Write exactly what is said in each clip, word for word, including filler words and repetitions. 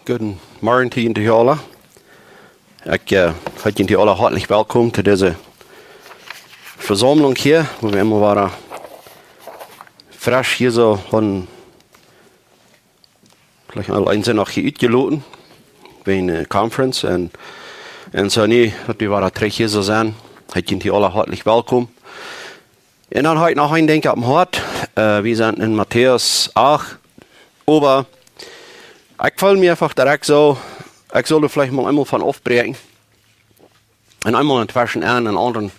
Gooden Morjen to junt aula. Ekj heet junt aula hoatlich welkom to dise Vesaumlunk hia, wua wie emma wada fresch hia soo von, veleicht aul eent sent noch hia utjeloten wäajen ne Conference un, un soo nu, daut wie wada trigj hia soo sent, heet junt aula hoatlich welkom. Un dan ha ekj noch een Dinkj oppem Hoat. Wie sent en Matäus acht, oba ekj feel mie eefach daut ekj soo, ekj sull veleicht mol eemol von aufbräakjen un eemol entweschen en een aundret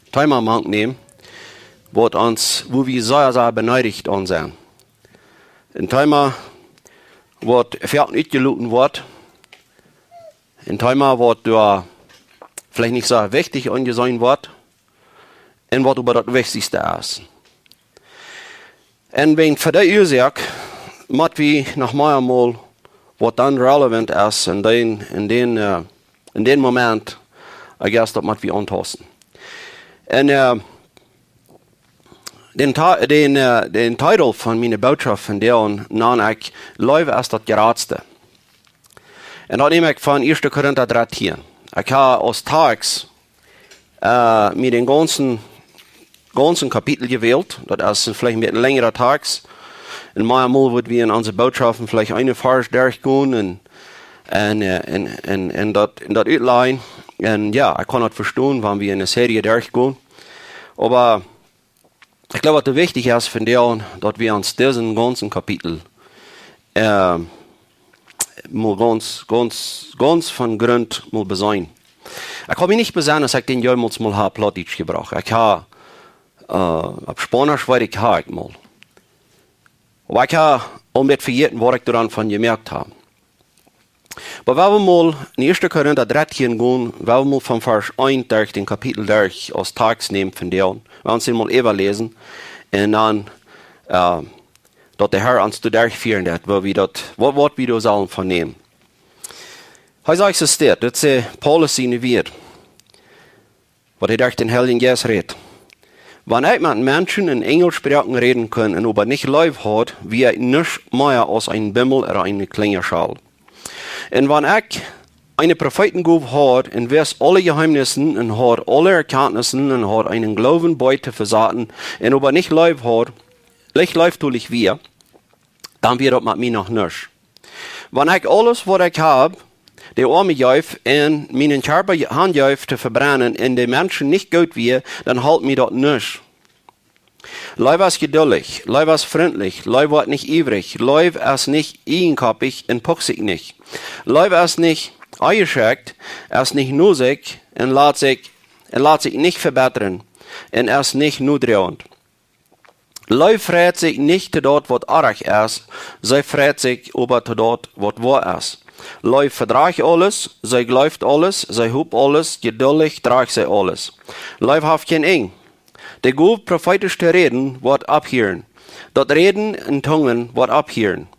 Thema mank nämen, waut ons, wua wie sea, sea beneedicht aun sent. Een Thema, waut foaken utjeloten woat, een Thema, waut doa veleicht nich soo wichtich aunjeseenen woat, un waut oba daut wichtichste es. Un wäajen fa dee Uasoak mott wie noch mol eemol, waut dan relevant es en dän, en dän, en dän Moment, I guess, daut mott wie auntausten. Un dän, dän, dän Titel von miene Bootschoft vondoag nan ekj: Leew es daut jratste. Un daut näm ekj von ieeschte Korinta dartieen. Ekj ha aus Takjst mie dän gaunzen, gaunzen Kapitel jewält. Daut es veleicht een bät lenjra Takjst. Un mea mol woat wie en onse Bootschoften veleicht een Varsch derchgonen un, un, un, un, un daut, un daut utlajen. Un jo, ekj kaun daut vestonen, wan wie en ne Serie derchgonen. Oba ekj jleew, waut doa wichtich es vondoag, daut wie ons disen gaunzen Kapitel mol gaunz, gaunz, gaunz von Grunt mol beseenen. Ekj kaun mie nich besennen, aus ekj dän jemols mol ha opp Plautdietsch jebrocht. Ekj ha, opp Spaunisch weet ekj, ha ekj mol. Oba ekj ha aul met vejäten, waut ekj doaraun von jemoakt ha. Oba wan wie mol en ieeschte Korinta dartieen gonen, wan wie mol von Varsch eent derch dän Kapitel derch aus Takjst nämen vondoag, wan wie dän mol äwaläsen, un dan daut de Herr ons doa derchfieren deit, woo wie daut, waut, waut wie doa sellen von nämen. Hee sajcht soo, daut es Paulus siene Wieed, waut hee derch dän Heiljen Jeist rät: Wan ekj met Menschen en Enjelsproaken räden kunn un oba nich Leew haud, wia ekj nuscht mea aus een Bimmel ooda eene Kjlinjaschal. Un wan ekj eene Profeetengow haud un wist aule Jeheemnissen un haud aule Erkjantnissen un haud eenen Gloowen bie to vesaten un oba nich Leew haud, nich leeftolich wia, dan wia daut met mie noch nuscht. Wan ekj aules, waut ekj hab, de Oame jeef un mienen Kjarpa hanjeef to vebrennen un de Menschen nich goot wia, dan holp mie daut nuscht. Leew es jeduldich, Leew es frintlich, Leew woat nich iewrich, Leew es nich ieejenkoppich un pucht sikj nich. Leew es nich onjeschekjt, es nich noseakjich un lat sikj, un lat sikj nich vebittren un es nich nodroagent. Leew freit sikj nich to daut, waut oajch es, see freit sikj oba to daut, waut woa es. Leew vedrajcht aules, see jleeft aules, see hopt aules, jeduldich drajcht see aules. Leew haft kjeen Enj. De Gow, profeetisch to räden, woat opphieren. Daut Räden en Tungen woat opphieren.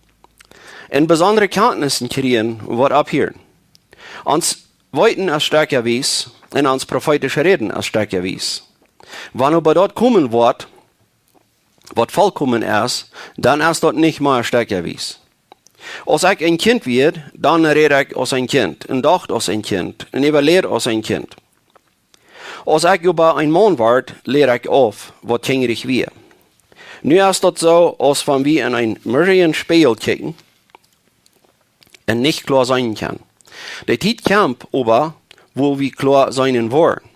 Un besondre Kjantnissen kjrieen woat opphieren. Ons Weeten es stekjawies un ons profeetisch Räden es stekjawies. Wan oba daut komen woat, waut vollkomen es, dan es daut nich mea stekjawies. Aus ekj een Kjint wia, dan räd ekj aus een Kjint un docht aus een Kjint un äwalead aus een Kjint. Aus ekj oba een Maun wort, läd ekj auf, waut kjinjarich wia. Nu es daut soo, aus wan wie en een mirrorjen Spieejel kjikjen un nich kloa seenen kjennen. De Tiet kjemt oba, wua wie kloa seenen woaren.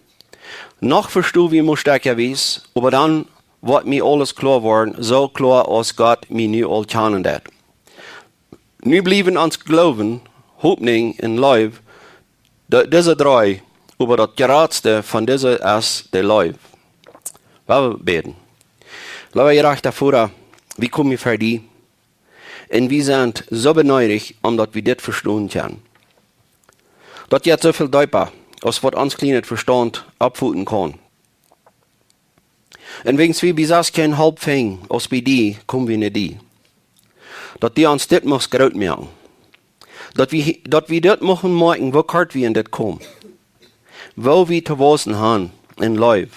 Noch vesto wie mau stekjawies, oba dan woat mie aules kloa woaren, soo kloa aus Gott mie nu aul kjanen deit. Nu bliewen ons Gloowen, Hopninj un Leew, de, dise dree, oba daut jratste von dise es de Leew. Lot ons bäden. Leewa jerajchta Voda, wie komen ver die. Un wie sent soo beneedicht, om daut wie dit vestonen kjennen. Daut jeit soo väl deepa, aus waut ons kjlienet Vestaunt oppfoten kaun. Un wäajens wie bie sas kjeen Help finjen, aus bie die, kom wie no die. Daut du ons dit muchst groot moaken. Daut wie, daut wie dit muchten moakjen, woo kort wie en dit komen. Woo wie to wausen han en Leew.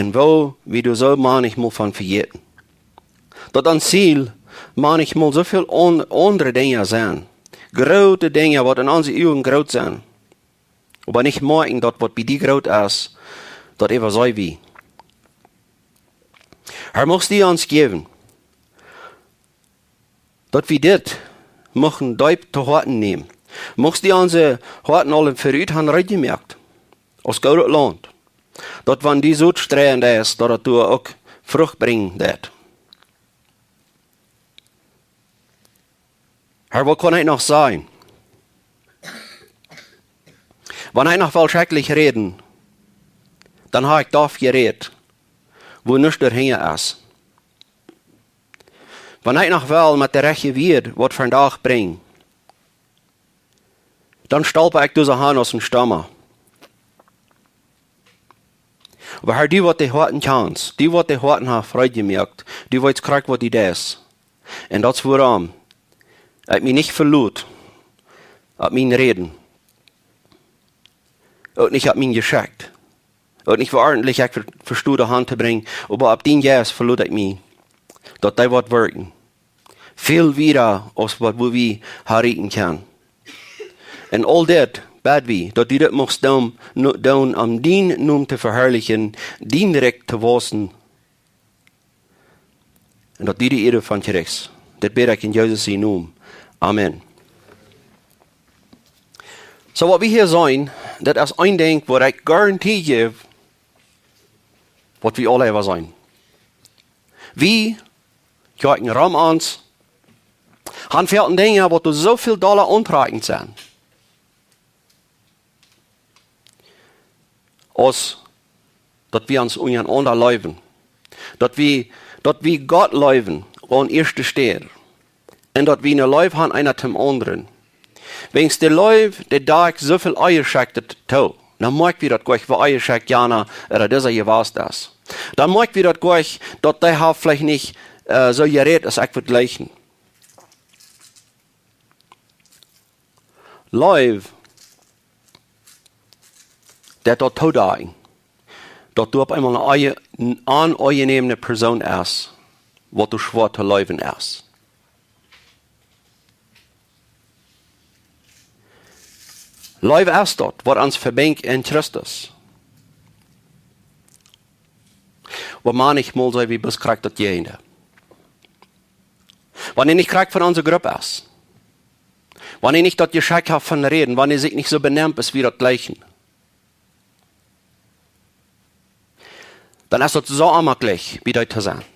Un woo wie doa soo maunchmol von vejäten. Daut ons Ziel Manchmol soo väl aun-, aundre Dinja sennen. Groote Dinja, waut en onse Uagen groot sennen. Oba nich moakjen, daut waut bie die groot es, daut äwaseenen wie. Herr, muchst du ons jäwen, daut wie dit muchten deep to Hoaten nämen. Muchst du onse Hoaten aul em Verut han reed jemoakt, aus goodet Launt, daut wan du Sot streien deist, daut daut doa uk Frucht brinjen deit. Herr, waut kaun ekj noch sajen? Wan ekj noch well schrakjlich räden, dan hab ekj doaf jerät, wua nuscht doahinja es. Wan ekj noch well met de rajchte Wieed waut vondoag brinjen, dan stalpa ekj doa soo han aus een Stumma. Oba Herr, du waut de Hoaten kjanst, du waut de Hoaten hast reed jemoakt, du weetst krakjt waut du deist. Un daut es wuarom ekj mie nich veloot opp mien Räden, uk nich opp mien Jeschekj, uk nich woo ordentlich ekj ve-, vesto daut han to brinjen, oba opp dien Jeist veloot ekj mie, daut dee woat werkjen. Väl wieda aus waut, wua wie han rieekjen kjennen. Un aul dit bäd wie, daut du dit muchst doonen, no-, doonen om dienen Nomen to veharlichen, dien Rikj to wausen, un daut du de Ea doavon kjrichst. Dit bäd ekj en Jesus sienen Nomen. Amen. Soo, waut wie hia seenen, daut es een Dinkj, wua ekj Garantie jäw, waut wie aule äwa seenen. Wie, Kjoakjen rom ons, han väl Dinja, waut doa soo väl dolla auntrakjent sent, aus daut wie ons unjarenaunda leewen. Daut wie, daut wie Gott leewen aun ieeschte Städ. Un daut wie ne Leew han eena toom aundren. Wäajens de Leew, dee deit soo väl Onjeschekjtet too. Dan moakj wie daut goanich, woo onjeschekjt jana ooda disa jewast es. Dan moakj wie daut goanich, daut dee haft veleicht nich, äh, soo jerät aus ekj wudd jleichen. Leew, daut daut toodeed, daut du opp eemol eene oje-, eene onaunjenäme Persoon best, waut du schwoa to leewen best. Leew es daut, waut ons vebinjt en Christus. Oba manchmol sent wie bloos krakjt daut Jäajendeel. Wan eena nich krakjt von onse Grupp es, wan eena nich daut Jeschekj haft von räden, wan eena sikj nich soo benemt aus wie daut jleichen, dan es daut soo onjemaklich, bie dee to sennen.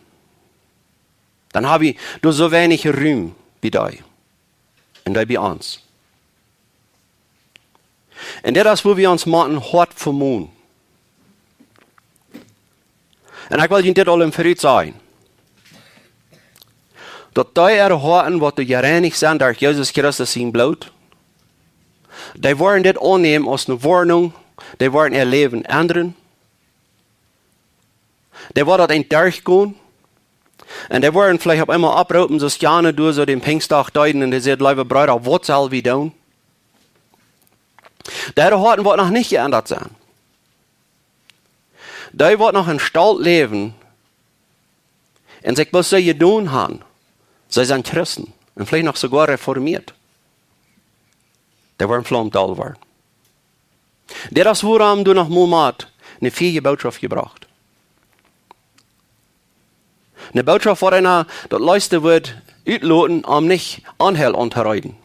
Dan hab wie doa soo weinich Rum bie dee. Un dee bie ons. Un dit es, wua wie ons motten hoat vemonen. Un ekj well junt dit aul em Verut sajen, daut dee äare Hoaten, waut doa jereinicht sent derch Jesus Christus sien Bloot, dee woaren dit aunnämen aus eene Woarnunk, dee woaren äa Läwen endren, dee woaren daut ent derchgonen, un dee woaren veleicht opp eemol opproopen, soo aus jana doa soo dän Pinjstdach deeden, un dee säden: "Leewe Breeda, waut sell wie doonen?" Dee Hoaten, waut noch nich jeendat sent, dee, waut noch em Stolt läwen un sikj bloos soo jedonen han, see sent Christen, un veleicht noch soogoa reformiert, dee woaren flaumt doll woaren. Dit es, wuarom du noch mol motst ne fäaje Bootschoft jebrocht. Ne Bootschoft, wua eena daut leefste wudd utloten, om nich Aunhäl auntoreeden.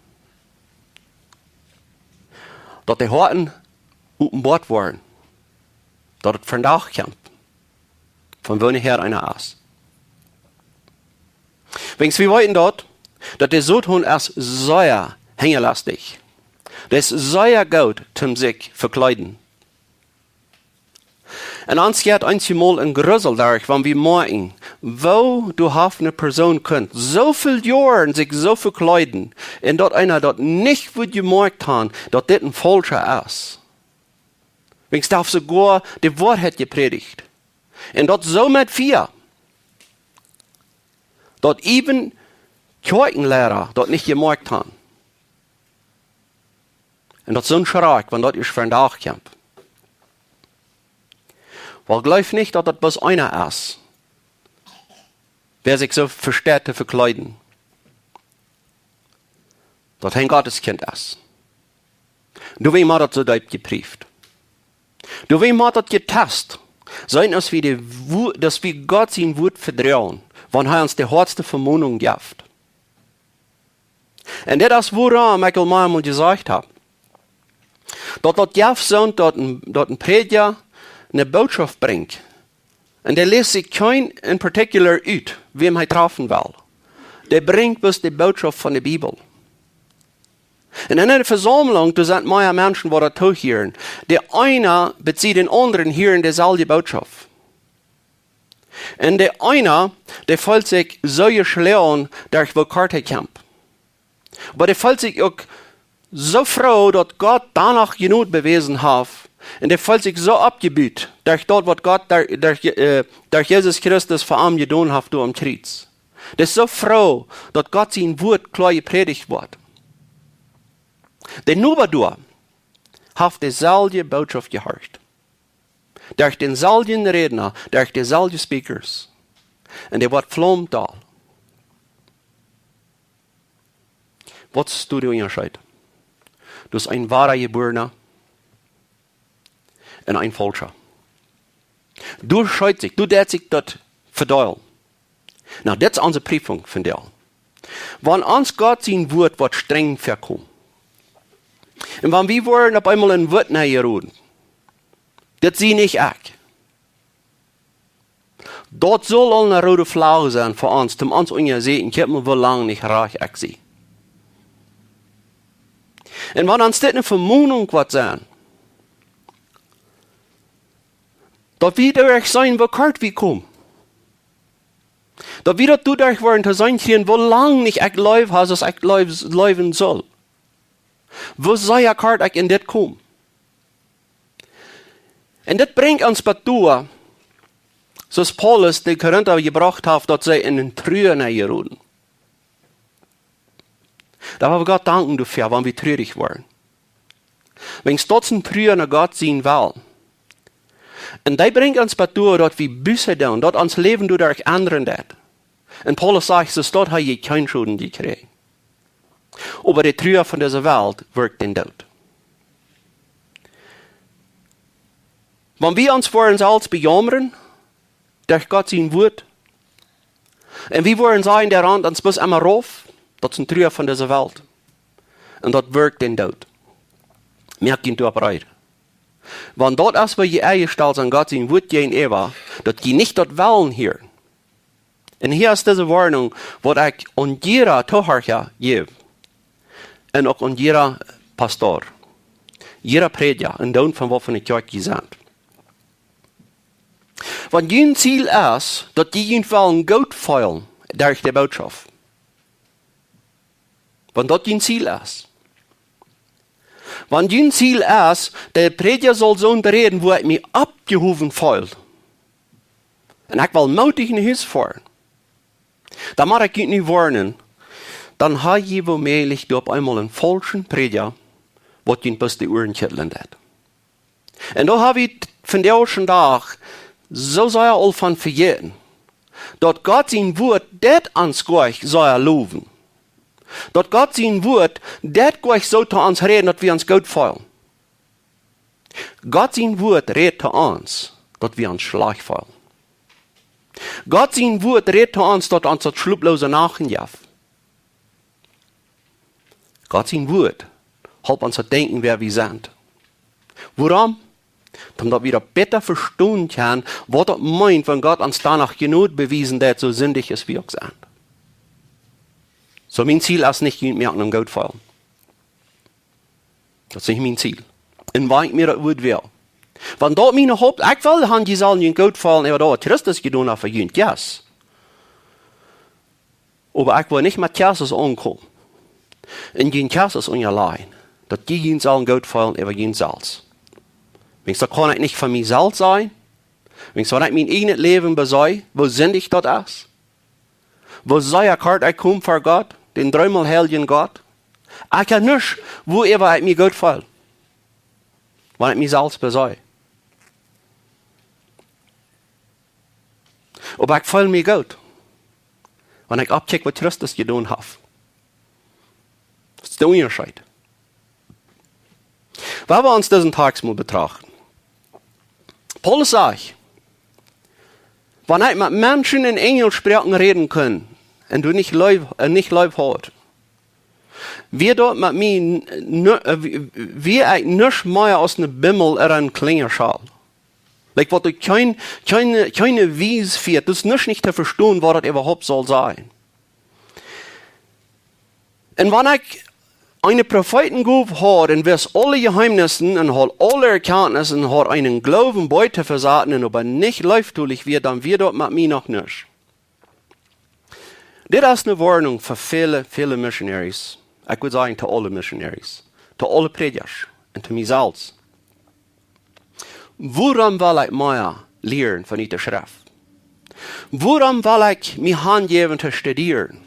Daut de Hoaten openboat woaren. Daut et vondoag kjemt, von woone häa eena es. Wäajens wie weeten daut, daut de Soton es sea hinjalastich. Dee es sea goot toom sikj vekjleeden. Un ons jeit eenjemol een Grusel derch, wan wie moakjen, woo du hast ne Persoon kunt soo väl Joaren sikj soo vekjleeden, un daut eena daut nich wudd jemoakjt han, daut dit een Faulscha es. Wäajens dee haft soogoa de Woarheit jeprädicht. Un daut soo met Fia, daut even Kjoakjenliera daut nich jemoakjt han. Un daut es soon Schrakj, wan daut ieescht vondoag kjemt. Well, jleew nich, daut daut bloos eena es, wäa sikj soo vesteit to vekjleeden. daut hee een Gotteskjint es. Doawäajen mott daut soo deep jepreeft. Doawäajen mott daut jetast sennen, daut wie, de, Wo- daut wie Gott sien Wort vetruen, wan hee ons de hoatste Vemonunk jeft. Un dit es wuarom ekj aul meamol jesajcht hab, daut daut jeft soo, daut een, daut een Prädja eene Botschaft brinjt. Un dee läst sikj kjeen in particular ut, wäm hee träfen well. Dee brinjt bloos de Botschaft von de Bibel. Un en eene Vesaumlunk, doa sent mea Menschen, waut daut toohieren. De eena bie dän aundren hieren deeselwje Botschaft. Un de eena, dee feelt sikj soo jeschlonen, daut hee woo kort hee kjemt. Oba dee feelt sikj uk soo froo, daut Gott doano Jnod bewäsen haft. Un dee feelt sikj soo oppjebut, daut daut, waut Gott doa, doa, äh, doa Jesus Christus fa am jedonen haft, doa aum Kjriez. Dee es soo froo, daut Gott sien Wort kloa jeprädicht woat. De Noba doa haft deeselwje Botschaft jehorcht. Derch dänselwjen Rädna, derch deeselwje Speakers. Un dee woat flaumend doll. Waut es doa de Unjascheet? Daut es een woara Jebuarna un een faulscha. Doa scheidt sikj, doa deit sikj daut vedeelen. Nu, dit es onse Prüfunk vondoag. Wan ons Gott sien Wort woat strenj väakomen. Un wan wie woaren opp eemol en Wut nenjeroden. Dit sie nich ekj. Daut saul aul eene roode Flagg sennen fa ons, om ons unjaseenen, kjikj mol, woo lang nich rajcht ekj sie. Un wan ons dit eene Vemonunk woat sennen, daut wie doaderch seenen, woo kort wie komen. Daut wie daut doaderch woaren to seenen kjrieen, woo lang nich ekj läw ha, soo aus ekj läw, läwen saul. Woo sea kort ekj en dit kom. Un dit brinjt ons bat doa, soo aus Paulus de Korinta jebrocht haft, daut see en eene Trua nenjeroden. Doa woa wie Gott danken doafäa, wan wie trurich woaren. Wäajen daut es eene Trua no Gott sien Wellen. Un dee brinjt ons bat doa, daut wie Buße doonen, daut ons Läwen doaderch endren deit. Un Paulus sajcht, soo daut hee je kjeenen Schoden jekjräajen. Oba de Trua von dise Welt wirkjt dän Doot. Wan wie ons fa ons selfst bejaumren, derch Gott sien Wort, un wie woaren sajen, dee rant ons bloos emma rauf, daut es eene Trua von dise Welt. Un daut wirkjt dän Doot. Moakt junt doaropp reed. Wan daut es, waut jie enjestalt sent Gott sien Wort jäajenäwa, daut jie nich daut wellen hieren. Un hia es dise Woarnunk, waut ekj aun jieda Tohorcha jäw. Un uk aun jieda Pastor. Jieda Prädja, un dan von waut fa eene Kjoakj jie sent. Wan jun Ziel es, daut jie junt wellen goot feelen derch de Botschaft. Wan daut jun Ziel es. Wan jun Ziel es, de Prädja saul soo räden, wua ekj mie oppjehowen feel. Un ekj well mootich no Hus foaren. Dan mott ekj junt nu woarnen. Dan ha jie woomäajlich doa opp eemol eenen faulschen Prädja, waut junt bloos de Uaren kjitlen deit. Un doa ha wie t-, vondoag dän Dach soo sea aul von vejäten, daut Gott sien Wort deit ons goa nich soo lowen. Daut Gott sien Wort deit goa nich soo to ons räden, daut wie ons goot feelen. Gott sien Wort rät to ons, daut wie ons schlajcht feelen. Gott sien Wort rät to ons, daut ons daut schloplose Nachten jeft. Gott sien Wort halpt ons to denkjen, wäa wie sent. Wuarom? Daut wie daut bäta vestonen kjennen, waut daut meent, wan Gott ons doano Jnod bewäsen deit, soo sindich aus wie uk sent. Soo, mien Ziel es nich, junt moaken om goot feelen. Daut es nich mien Ziel. Un wan ekj mie daut wudd wäa. Wan daut miene Haupt, ekj well han, jie sellen junt goot feelen, äwa daut, waut Christus jedonen haft fa junt, yes. Oba ekj well nich met Christus aunkomen. Un junt Christus unjalajen. Daut jie junt sellen goot feelen äwa junt selfst. Wäajen daut kaun ekj nich von mie selfst sajen. Wäajen wan ekj mien eejnet Läwen besee, woo sindich daut es. Woo sea kort ekj kom ver Gott, dän dreemol heiljen Gott. Ekj kaun nich, wuaräwa ekj mie goot feel. Wan ekj mie selfst besee. Oba ekj feel mie goot. Wan ekj oppkjikj, waut Christus jedonen haft. De Unjascheet. Wan wie ons disen Tekst mol betrachten. Paulus sajcht: "Wan ekj met Menschen en Enjelsproaken räden kunn un du nich Leew, äh, nich Leew haud, wia daut met mie n-, n-, äh, wia, wia ekj nuscht mea aus een Bimmel ooda een Kjlinjaschal." Like, waut doa kjeen, kjeen, kjeene Wies fieet, daut es nich, nich to vestonen, waut daut äwahaupt saul sennen. Un wan ekj eene Profeetengoow haud un wist aule Jeheemnissen un haud aule Erkjantnis un haud eenen Gloowen buiten vesaten un oba nich leeftolich wia, dan wia daut met mie noch nuscht. Dit es eene Woarnunk fa väle, väle Missionaries. Ekj wudd sajen, to aule Missionaries, to aule Prädjasch un to mie selfst. Wuarom well ekj mea lieren von de Schreft? Wuarom well ekj mie hanjäwen to studieren,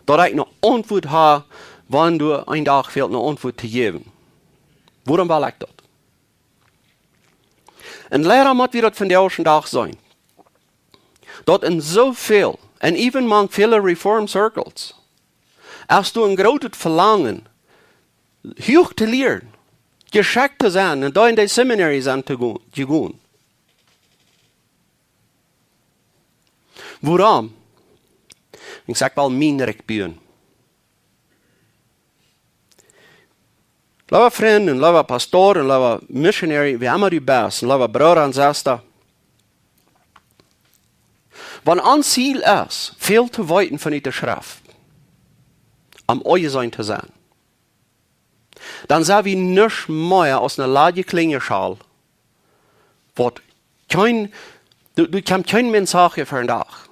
daut ekj eene Auntwuat hab, wan doa een Dach fält eene Auntwuat to jäwen? Wuarom well ekj daut? Un leida mott wie daut vondoag dän Dach seenen, daut en soo väl, un even mank väle Reform Circles, es doa een grootet Velangen, huach to lieren, jeschekjt to sennen un doa en de Seminaries aun to go-, to gonen. Wuarom? Wiels ekj well mien Rikj buen. Leewa Frint un leewa Pastor un leewa Missionary, wäa emma du best, un leewa Brooda un Sesta. Wan ons Ziel es, väl to weeten von de Schreft, om onjeseenen to sennen, dan sent wie nuscht mea aus eene ladje Kjlinjaschal, waut kjeen, doa, doa kjemt kjeen Message vondoag.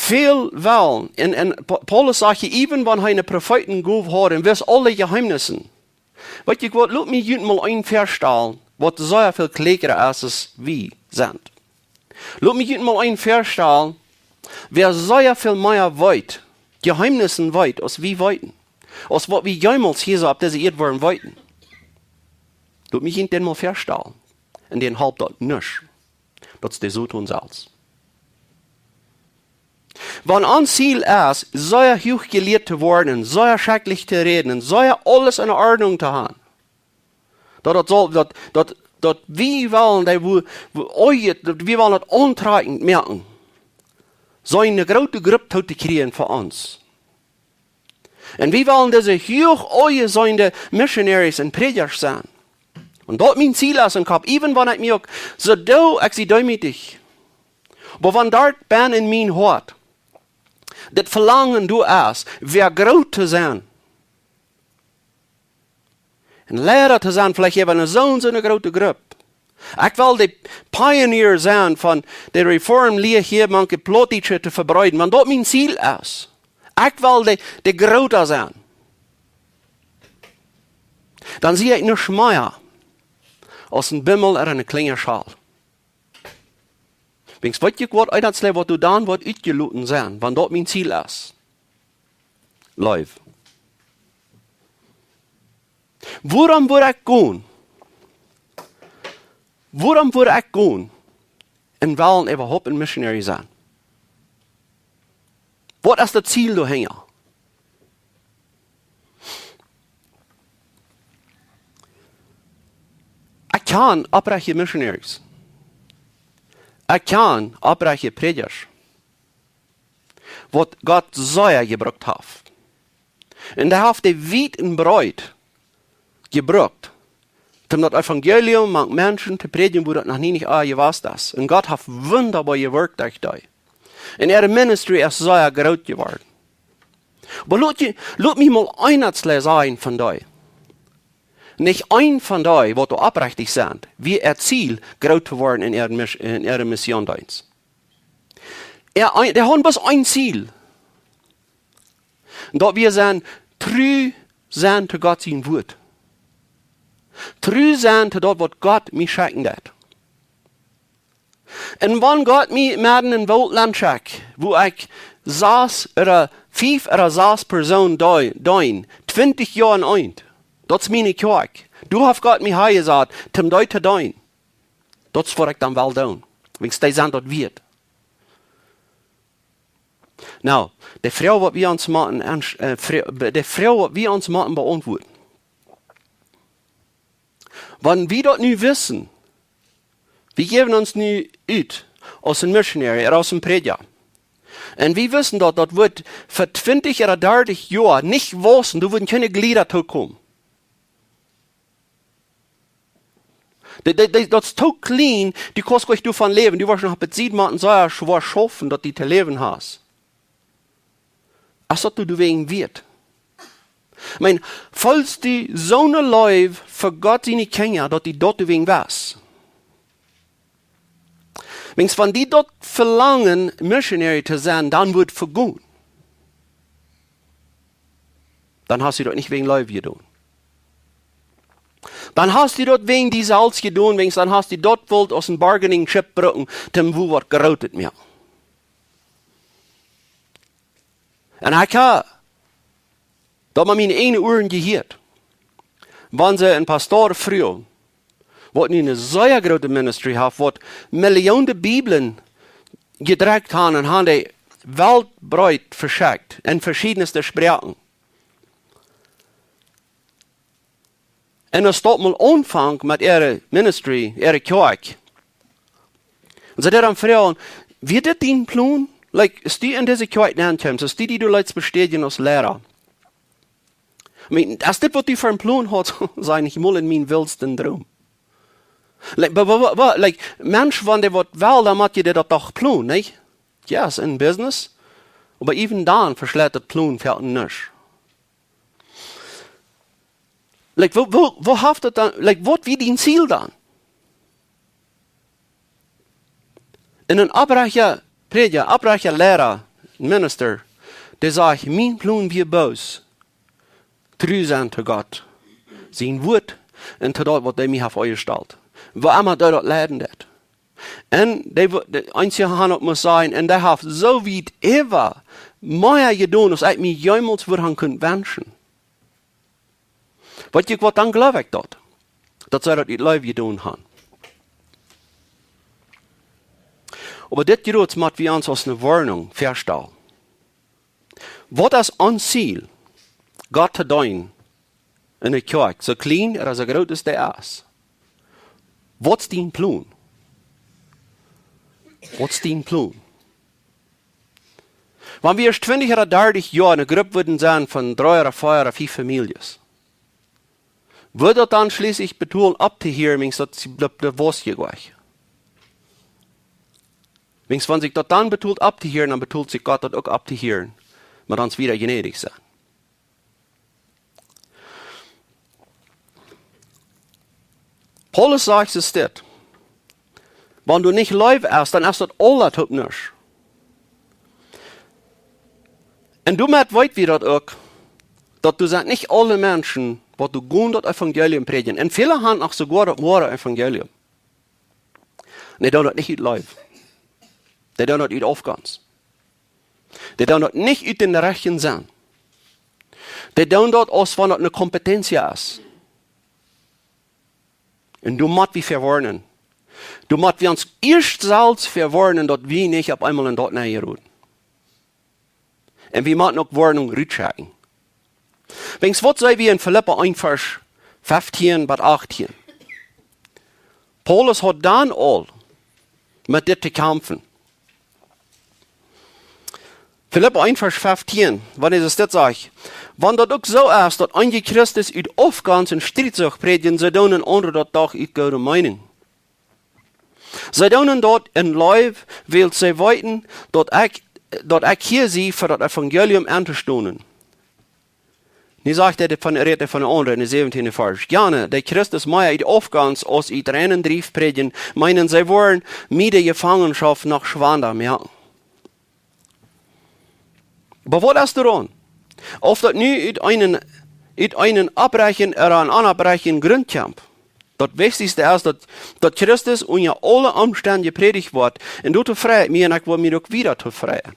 Väl wellen, un, un Pa-, Paulus sajcht hia, even wan hee eene Profeetengoow haud un wist aule Jeheemnissen. Weet jie waut, lot mie junt mol eenen väastalen, waut sea väl kjlieekjra es aus wie sent. Lot mie junt mol eenen väastalen, wäa sea väl mea weet, Jeheemnissen weet, aus wie weeten, aus waut wie jemols hia soo opp dise Ieed woaren weeten. Lot mie junt dän mol väastalen. Un dän halpt daut nuscht. Daut es de Soton selfst. Wan ons Ziel es, sea huach jelieet to woaren, sea schrakjlich to räden, sea aules en Ordnunk to haben, daut, daut saul, daut, daut, daut wie wellen, dee, woo, woo, oi, daut wie wellen daut auntrakjent moaken, soo eene groote Grupp to, to kjrieen fa ons. Un wie wellen dise huach aunjeseene Missionaries un Prädjasch sennen. Un daut mien Ziel es em Kopp, even wan ekj mie uk soo doo, ekj sie deemootich. Oba wan doa bennen en mien Hoat daut Velangen doa es, wäa groot to sennen, un Liera to sennen, veleicht äwa soone, soone groote Grupp. Ekj well de Pioneer sennen von de Reform Lia hia mank de Plautdietsche to vebreeden, wan daut mien Ziel es. Ekj well de, de Groota sennen. Dan sie ekj nuscht mea aus een Bimmel ooda eene Kjlinjaschal. Wiels weet jie waut, eent es waut doa dan woat utjeloten sennen, wan daut mien Ziel es. Leew. Wuarom wudd ekj gonen? Wuarom wudd ekj gonen un wellen äwahaupt een Missionary sennen? Waut es daut Ziel doahinja? Ekj kjan opprechte Missionaries. Ekj kjan opprechte Prädjasch, waut Gott sea jebrukt haft. Un hee haft dee wiet un breet jebrukt, om daut Evangelium mank Menschen to prädjen, woo daut noch nie nich aul jewast es. Un Gott haft wundaboa jewirkjt derch dee. Un äare Ministry es sea groot jeworden. Oba lot jie, lot mie mol eent sajen von dee. Nich een von dee, waut doa opprechtich sent, wia äa Ziel, groot to woaren en äare Mis-, en äare Missionsdeenst. Äa, dee hauden bloos een Ziel. Daut wia sennen, tru sennen to Gott sien Wuat. Tru sennen to daut, waut Gott mie schekjen deed. Un wan Gott mie met en Woolt nenschekjt, wua ekj sas ooda fief ooda sas Persoonen dee-, deen, twintich Joa en eent, daut es miene Kjoakj. Doa haft Gott mie hanjesat, om dee to deenen. Daut es waut ekj dan well doonen. Wiels dee sent daut wieet. Nu, de Froag, waut wie ons motten, äh, de Froag, waut wie ons motten beauntwuaden. Wan wie daut nu wissen, wie jäwen ons nu ut aus een Missionary ooda aus een Prädja. Un wie wissen daut, daut woat fa twintich ooda dartich Joa nich wausen, doa woaren kjeene Jlieda tookomen. Daut, daut, daut, daut es too kjlien, du kaust nich doavon läwen. Du woascht noch opp de Sied motten sea schwoa schaufen, daut du to läwen hast. Aus daut du doawäajen wieescht. Ekj meen, feelst du soone Leew fa Gott siene Kjinja, daut du daut doawäajen wieescht? Wan, wan die daut velangen, Missionary to sennen, dan woat vejäwen. Dan hast du daut nich wäajen Leew jedonen. Dan hast du daut wäajen die selfst jedonen, wan, dan hast du daut wult aus een bargaining chip brucken, om woo waut Grootet mea. Un ekj hab daut met miene ieejne Uaren jehieet. Wan see een Pastor fruagen, waut nu eene sea groote Ministry haft, waut Millionen Bibeln jedrekjt haben un haben dee weltweit veschekjt en veschiedne Sproaken. Un aus daut mol aunfunk met äare Ministry, äare Kjoakj, un see deeden dan froagen: "Wia dit dien Plon? Like, es du en dise Kjoakj nenn kjeemen, es du die doa leetst bestädjen aus Liera?" Ekj meen, es dit waut du fa een Plon haudst? Saj ekj: "Nich mol en mienen wildsten Droom." Like, wa-, wa-, wa-, wa-, like, Mensch, wan dee waut well, dan mott dee daut doch plonen, nich? Jo, es een Business. Oba even dan veschleit daut Plonen fa nuscht. Like, woo, woo, woo haft daut dan, like, waut wia dien Ziel dan? Un een oprajchta Prädja, oprajchta Liera, Minister, dee sajcht: "Mien Plon wia bloos tru sennen to Gott sien Wuat un to daut, waut hee mie haft aunjestalt, wua emma daut leiden deed." Un dee, wo-, dee eensje Haunt mott sennen, un dee haft soo wiet äwa mea jedonen, aus ekj mie jemols wudd haben kunnen wenschen. Weet jie waut, dan jleew ekj daut, daut see daut ut Leew jedonen haben. Oba dit jrod mott wie ons aus eene Woarnunk väastalen. Waut es ons Ziel? Gott to deenen en de Kjoakj, soo kjlien ooda soo groot aus dee es. Waut es dien Plon? Waut es dien Plon? Wan wie ieescht twintich ooda dartich Joa eene Grupp wudden sennen von dree ooda vea ooda fief Famieljes, wudd daut dan schlieslich betolen auftohieren, wan daut, daut, daut wia je jlikj? Wan, wan sikj daut dan betolt auftohieren, dan betolt sikj Gott daut uk auftohieren, met ons wada jnädich sennen. Paulus sajcht es dit: "Wan du nich Leew hast, dan es daut aules toop nuscht." Un doamet weet wie daut uk, daut doa sent nich aule Menschen, waut doa gonen daut Evangelium prädjen. Un väle haben uk soogoa daut woare Evangelium. Dee doonen daut nich ut Leew. Dee doonen daut ut Aufgonst. Dee doonen daut nich ut dän rajchten Senn. Dee doonen daut, aus wan daut eene Kompetenz es. Un doa mott wie väa woarnen. Doa mott wie ons ieescht selfst väa woarnen, daut wie nich opp eemol en daut nenjeroden. Un wie motten uk Woarnunk rutschekjen. Wan, waut sajcht wie en Filippa eent, Varsch feftieen bat achtieen? Paulus haud dan aul met dit to kjamfen. Filippa eent, Varsch feftieen, wan hee dit sajcht: "Wan daut uk soo es, daut eenje Christus ut Aufgonst un Strietsucht prädjen, see doonen aundre daut doch ut goode Meenunk. See doonen daut en Leew, wiels see weeten, daut ekj, daut ekj hia sie, fa daut Evangelium auntostonen." Nu sajcht hee von, rät hee von de aundre en dän säwentieenden Varsch: "Jane, dee Christus mea ut Aufgonst aus ut reinen Drift prädjen, meenen, see woaren mie de Jefangenschoft noch schwanda moaken." Oba waut es doaraun? Auf daut nu ut eenen, ut eenen oprajchten ooda eenen onopprajchten Grunt kjemt, daut Wichtichste es, daut, daut Christus unja aule Omstend jeprädicht woat, un doa frei ekj mie un ekj woa mie uk wada doa freien.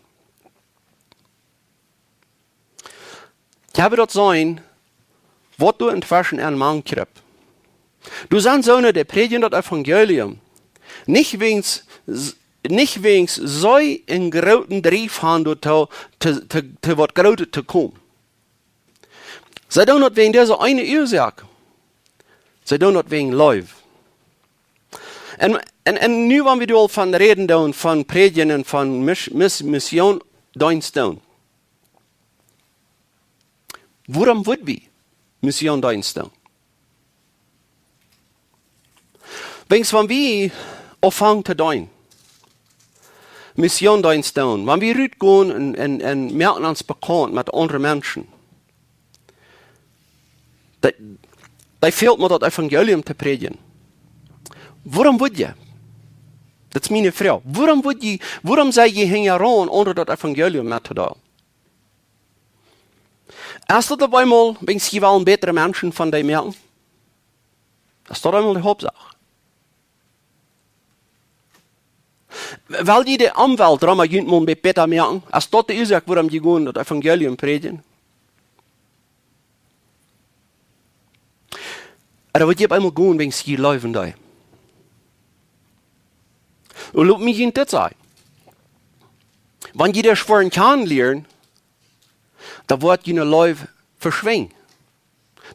Ekj hab daut seenen, waut doa entweschen en mank kjript. Doa sent soone, dee prädjen daut Evangelium, nich wäajens s-, nich wäajen see een grooten Drief han doatoo, to, to, to waut Grootet to komen. See doonen daut wäajen dise eene Uasoak. See doonen daut wäajen Leew. Un, un, un nu, wan wie doa aul von räden doonen, von prädjen un von Mis-, Mis-, Missiondienst doonen. Wuarom wudd wie Missiondienst doonen? Wäajen wan wie aunfangen to doonen, Missiondienst doonen, wan wie rutgonen un, un, un moaken ons bekaunt met aundre Menschen, dee, dee fält mie daut Evangelium to prädjen. Wuarom wudd jie? Daut es miene Froag. Wuarom wudd jie, wuarom sie jie hinjaraun, om daut Evangelium mettodeelen? Es daut opp eemol, wäajen jie wellen bätre Menschen von dee moaken? Es daut eemol de Hauptsach? Well jie de Omwelt rom junt mol een bät bäta moaken? Es daut de Uasoak, wuarom jie gonen daut Evangelium prädjen? Ooda wudd jie opp eemol gonen, wäajen jie leewen dee? Un lot mie junt dit sajen. Wan jie dee woaren kjanen lieren, dan woat june Leew veschwinjen.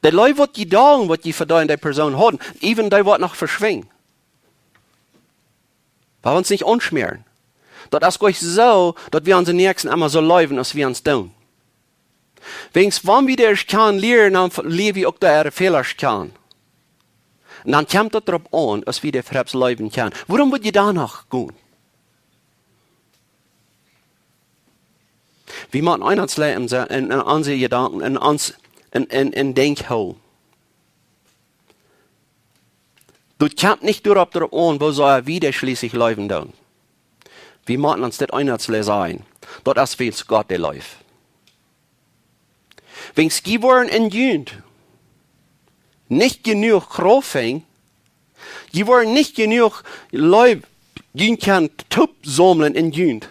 De Leew, waut jie dan, waut jie fa dee, dee Persoon hauden, even dee woat noch veschwinjen. Wie wellen ons nich aunschmäaren. Daut es goanich soo, daut wie onse Näakjsten emma soo leewen, aus wie ons doonen. Wäajen wan wie dee kjanen lieren, dan lie wie uk dee äare Fäla kjanen. Un dan kjemt daut doaropp aun, aus wie dee Fräd leewen kjennen. Wuarom wudd jie dan noch gonen? Wie motten ons Läwen sennen, en, en onse Jedanken, en ons, en, en, en Denkjen hoolen. Daut kjemt nich doaropp, doaropp aun, woo sea wie dee schlieslich leewen doonen. Wie motten ons dit eenmol sajen. Daut es wiels Gott dee leeft. Wäajen jie woaren en junt nich jenuach Krauft han, jie woaren nich jenuach Leew, jie kjennen toop saumlen en junt,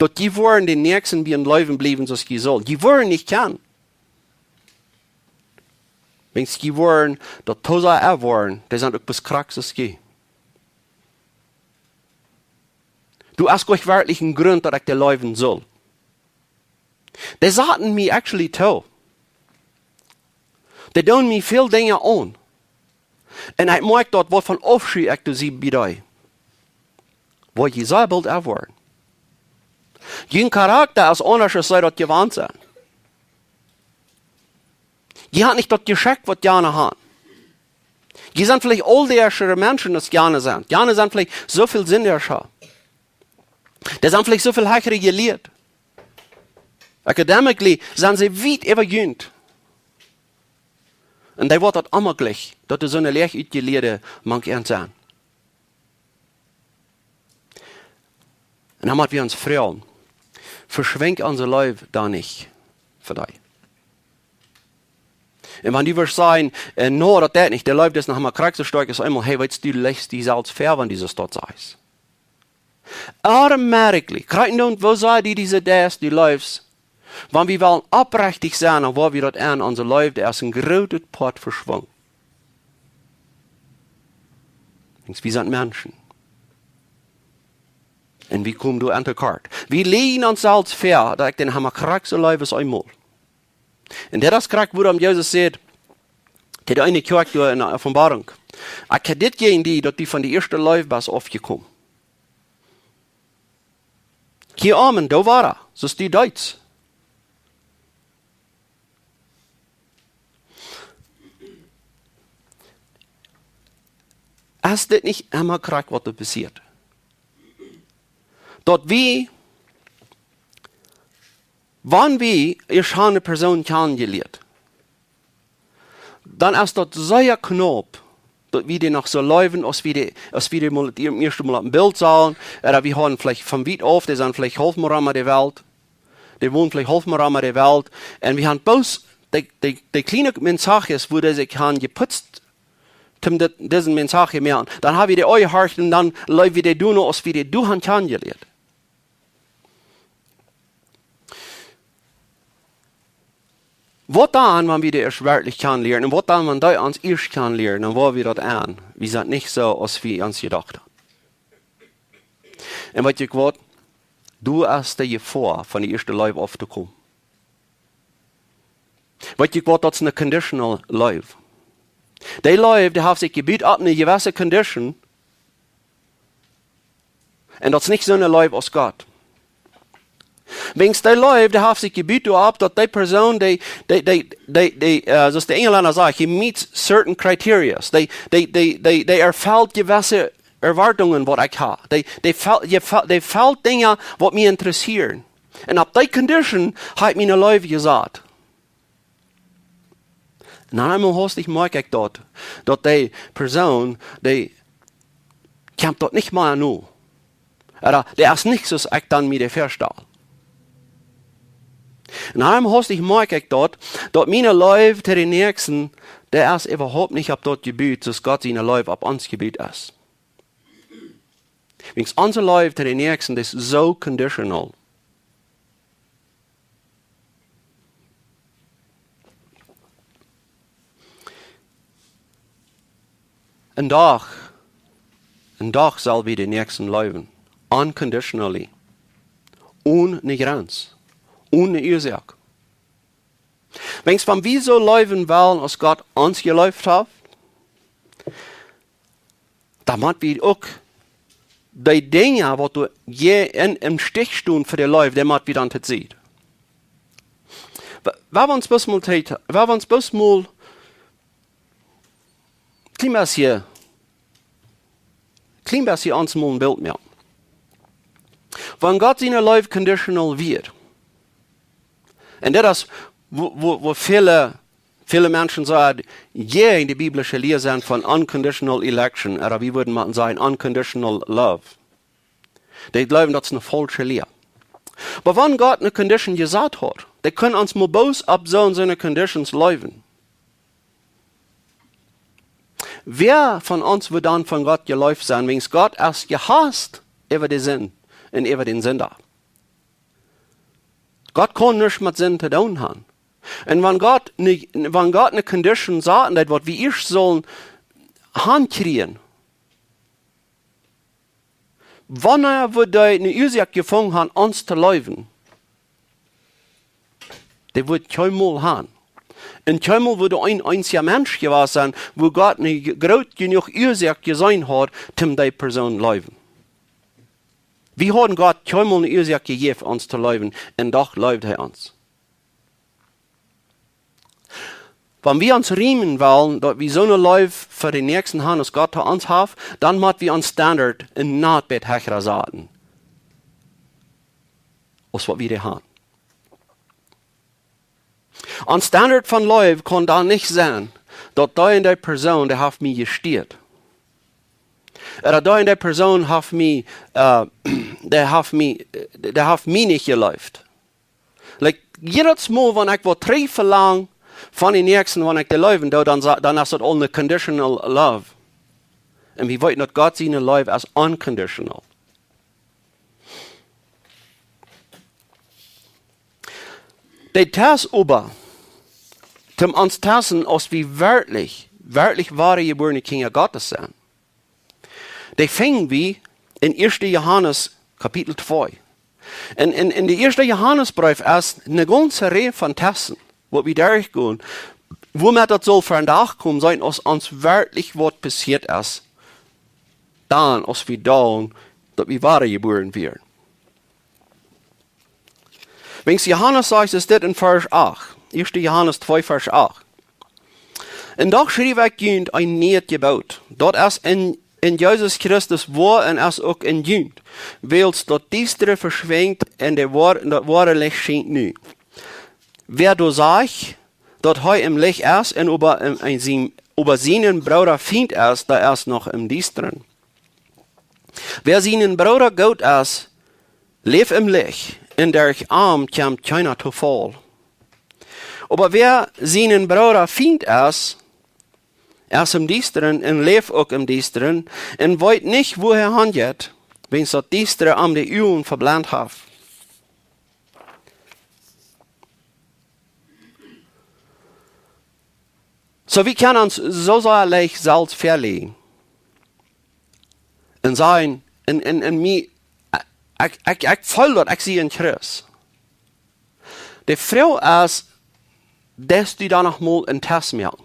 daut jie woaren dän Näakjsten bie am Läwen bliewen, soo aus jie sellen. Jie woaren nich kjennen. Wäajen jie woaren daut too sea erwoaren, dee sent uk bloos krakjt soo aus jie. Doa es goanich werkjlich een Grunt, daut ekj dee leewen saul. Dee saten mie actually too. Dee doonen mie väl Dinja aun. Un ekj moakj daut, waut von Aufschei ekj doa sie bie dee. Woo jie soo boolt erwoaren. Jun Charakta es aundasch, aus see daut jewant sent. Jie haben nich daut Jescheck, waut jane haben. Jie sent veleicht auldeaschere Menschen, aus jane sent. Jane sent veleicht soo väl sindischa. Dee sent veleicht soo väl hecha jelieet. Academically sent see wiet äwa junt. Un dee woat daut emma jlikj, daut doa soone läach utjelieede mank an sent. Un dan motten wie ons froagen, veschwinjt onse Leew dan nich fa dee? Un wan du wurscht sajen, äh, no, daut deit nich, de Leew es noch mau krakjt soo stoakj aus eemol, hey, weetst du, du lajchst die selfst ver, wan du soo daut sajchst. Automatically, krakjt nu, woo saul die dise Deist, du leefst, wan wie wellen oprechtich sennen, dan woa wie daut en onse Leew, doa es een grootet Poat veschwungen. Wäajen wie sent Menschen. Un wie komen doa aun to kort. Wie lieden ons selfst ver, daut ekj dän mau krakjt soo leew aus eemol. Un daut es krakjt, wuarom Jesus sajcht, dee eene Kjoakj doa en de Openboarunk: Ekj hab dit jäajen die, daut du von de ieeschte Leew best aufjekomen. Hia aum Enj, doa wia hee, soo aus du deetst. Es dit nich emma krakjt, waut doa passieet? Daut wie, wan wie ieescht eene Persoon kjanen jelieet, dan es daut sea knaup, daut wie dee noch soo leewen, aus wie dee, aus wie dee mol daut ieeschte Mol opp een Bilt sagen, ooda wie hieren veleicht von wiet auf, dee sent veleicht haulf Mol rom de Welt, dee wonen veleicht haulf Mol rom de Welt, un wie haben bloos dee, dee, dee kjliene Mensajes, woo dee sikj haben jeputzt, om dit, disen Mensaje moaken. Dan haben wie dee aunjehorcht un dan leew wie dee doonen, aus wie dee doa haben kjanen jelieet. Waut dan, wan wie dee ieescht werkjlich kjanen lieren? Un waut dan, wan dee ons ieescht kjanen lieren? Dan woa wie daut aun. Wie sent nich soo, aus wie ons jedocht haben. Un weet jie waut? Du hast de Jefoa von de ieeschte Leew auftokomen. Weet jie waut, daut es eene conditional Leew. Dee Leew, dee haft sikj jebut opp eene jewesse condition. Un daut es nich soone Leew aus Gott. Wäajens dee Leew, dee haft sikj jebut doaropp, daut dee Persoon, dee, dee, dee, dee, dee, äh, soo aus de Enjlenda sajen, he meets certain criteria. Dee, dee, dee, dee, dee erfelt jewesse Erwartungen, waut ekj hab. Dee, dee felt, dee felt, dee felt Dinja, waut mie interessieren. Un opp dee condition hab ekj miene Leew jesat. Un dan eemol hastich moakj ekj daut, daut dee Persoon, dee kjemt daut nich mea no. Ooda dee es nich soo aus ekj dan mie dee väastal. Un dan eemol hastich moakj ekj daut, daut miene Leew to dän Näakjsten, dee es äwahaupt nich opp daut jebut, soo aus Gott siene Leew opp ons jebut es. Wäajens onse Leew to dän Näakjsten, dee es soo conditional. Een Dach, een Dach sell wie dän Näakjsten leewen. Unconditionally. One Grenz. One Uasoak. Wäajens wan wie soo leewen wellen, aus Gott ons jeleeft haft, dan mott wie uk dee Dinja, waut doa je en, em Stich stonen fa de Leew, dee mott wie dan to Sied. Wa-, wan wie ons bloos mol tät-, wan wie ons bloos mol, kjlien bät hia, kjlien bät hia ons mol een Bilt moaken. Wan Gott siene Leew conditional wia, un daut es, wua, wua, wua väle, väle Menschen soo jäajen de biblische Lia sent von unconditional election, ooda wie wudden mau sajen unconditional love. Dee jleewen, daut es eene faulsche Lia. Oba wan Gott eene condition jesat haud, dee kunn ons mau bloos opp soone, soone conditions leewen. Wäa von ons woat dan von Gott jeleeft sennen, wäajens Gott es jehaust äwa de Sind un äwa dän Sinda? Gott kaun nuscht met Sind to doonen haben. Un wan Gott ne, wan Gott eene condition sat, daut waut wie ieescht sullen aunkjrieen, wanea wudd hee eene Uasoak jefungen haben, ons to leewen? Dee wudd kjeenmol haben. Un kjeenmol wudd een eensja Mensch jewast sennen, wua Gott eene groot jenuach Uasoak jeseenen haud, om dee Persoon leewen. Wie hauden Gott kjeenmol eene Uasoak jejäft, ons to leewen, un doch leeft hee ons. Wan wie ons riemen wellen, daut wie soone Leew fa dän Näakjsten haben, aus Gott to ons haft, dan mott wie ons Standard een nat bät hecha saten, aus waut wie dee haben. Ons Standard von Leew kaun dan nich sennen, daut dee un dee Persoon, dee haft mie jestieet. Ooda dee un dee Persoon haft mie, äh, dee haft mie, dee haft mie nich jeleeft. Like, jiedet Mol, wan ekj waut trigj velang von dän Näakjsten, wan ekj dee leewen doo, dan sa-, dan es daut aul eene conditional love. Un wie weeten, daut Gott siene Leew es unconditional. De Test oba, om ons to testen, aus wie werkjlich, werkjlich woare jebuarne Kjinja Gottes sent, dee finj wie en ieeschte Johanes Kapitel twee. En, en, en de ieeschte Johanesbreef es eene gaunze Rieej von Testen, waut wie derchgonen, wuarom daut saul vondoag komen sennen, aus ons werkjlich waut passieet es, dan, aus wie dan, daut wie woare jebuaren wieren. Wäajens Johanes sajcht es dit en Varsch acht. Ieeschte Johanes twee, Varsch acht. Un doch schrief ekj junt een niet Jeboot, daut es en, en Jesus Christus woa un es uk en junt, wiels daut Diestre veschwinjt un de woa-, daut woare Licht schient nu. Wäa doa sajcht, daut hee em Licht es un oba em, en sien, oba sienen Brooda fient es, dee es noch em Diestren. Wäa sienen Brooda goot es, läft em Licht, un derch am kjemt kjeena to Faul. Oba wäa sienen Brooda fient es, es em Diestren un läft uk em Diestren un weet nich, wua hee hanjeit, wiels daut Diestre am de Uagen veblent haft. Soo, wie kjennen ons soo sea leicht selfst veleajen un sajen, un, un, un mie, Ekj, ekj, ekj feel daut, ekj sie een Christ. De Froag es, deist du dan noch mol een Test moaken?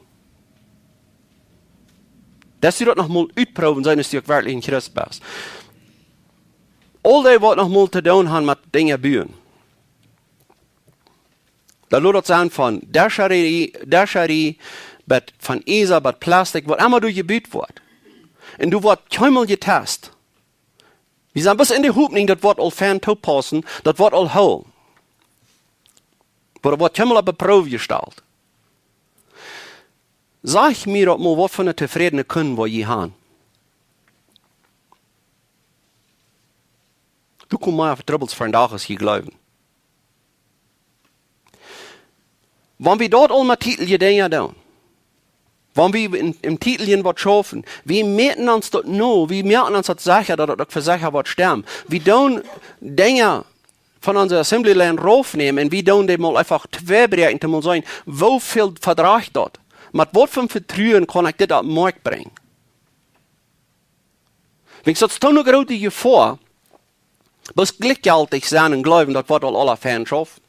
Deist du daut noch mol utproowen, seenen, aus du uk werkjlich een Christ best? Aul dee, waut noch mol to doonen haben met Dinja buen. Daut lot daut sennen von Descherie, Descherie, bat von Iesa, bat Plastik, waut emma doa jebut woat. Un doa woat kjeenmol jetest. Wie sent bloos enne Hopninj, daut woat aul fein toopaussen, daut woat aul hoolen. Oba daut woat kjeenmol opp de Proow jestalt. Saj mie daut mol, waut fa een tofrädnen Kunde wie jie haben. Du kommst mea Trubbels vondoag aus jie jleewen. Wan wie daut aul met Titel Dinja doonen, wan wie en, en Titel waut schaufen, wie moaken ons daut no, wie moaken ons daut secha, daut daut uk fa secha woat stemmen. Wie doonen Dinja von onse Assembly Line raufnämen un wie doonen dee mol eefach twei bräakjen, om mol seenen, woo väl vedrajcht daut? Met waut fa Vetruen kaun ekj dit opp Moakj brinjen? Wiels daut es doch eene groote Jefoa, bloos jlikjjeltich sennen un jleewen, daut woat aul aula fein schaufen.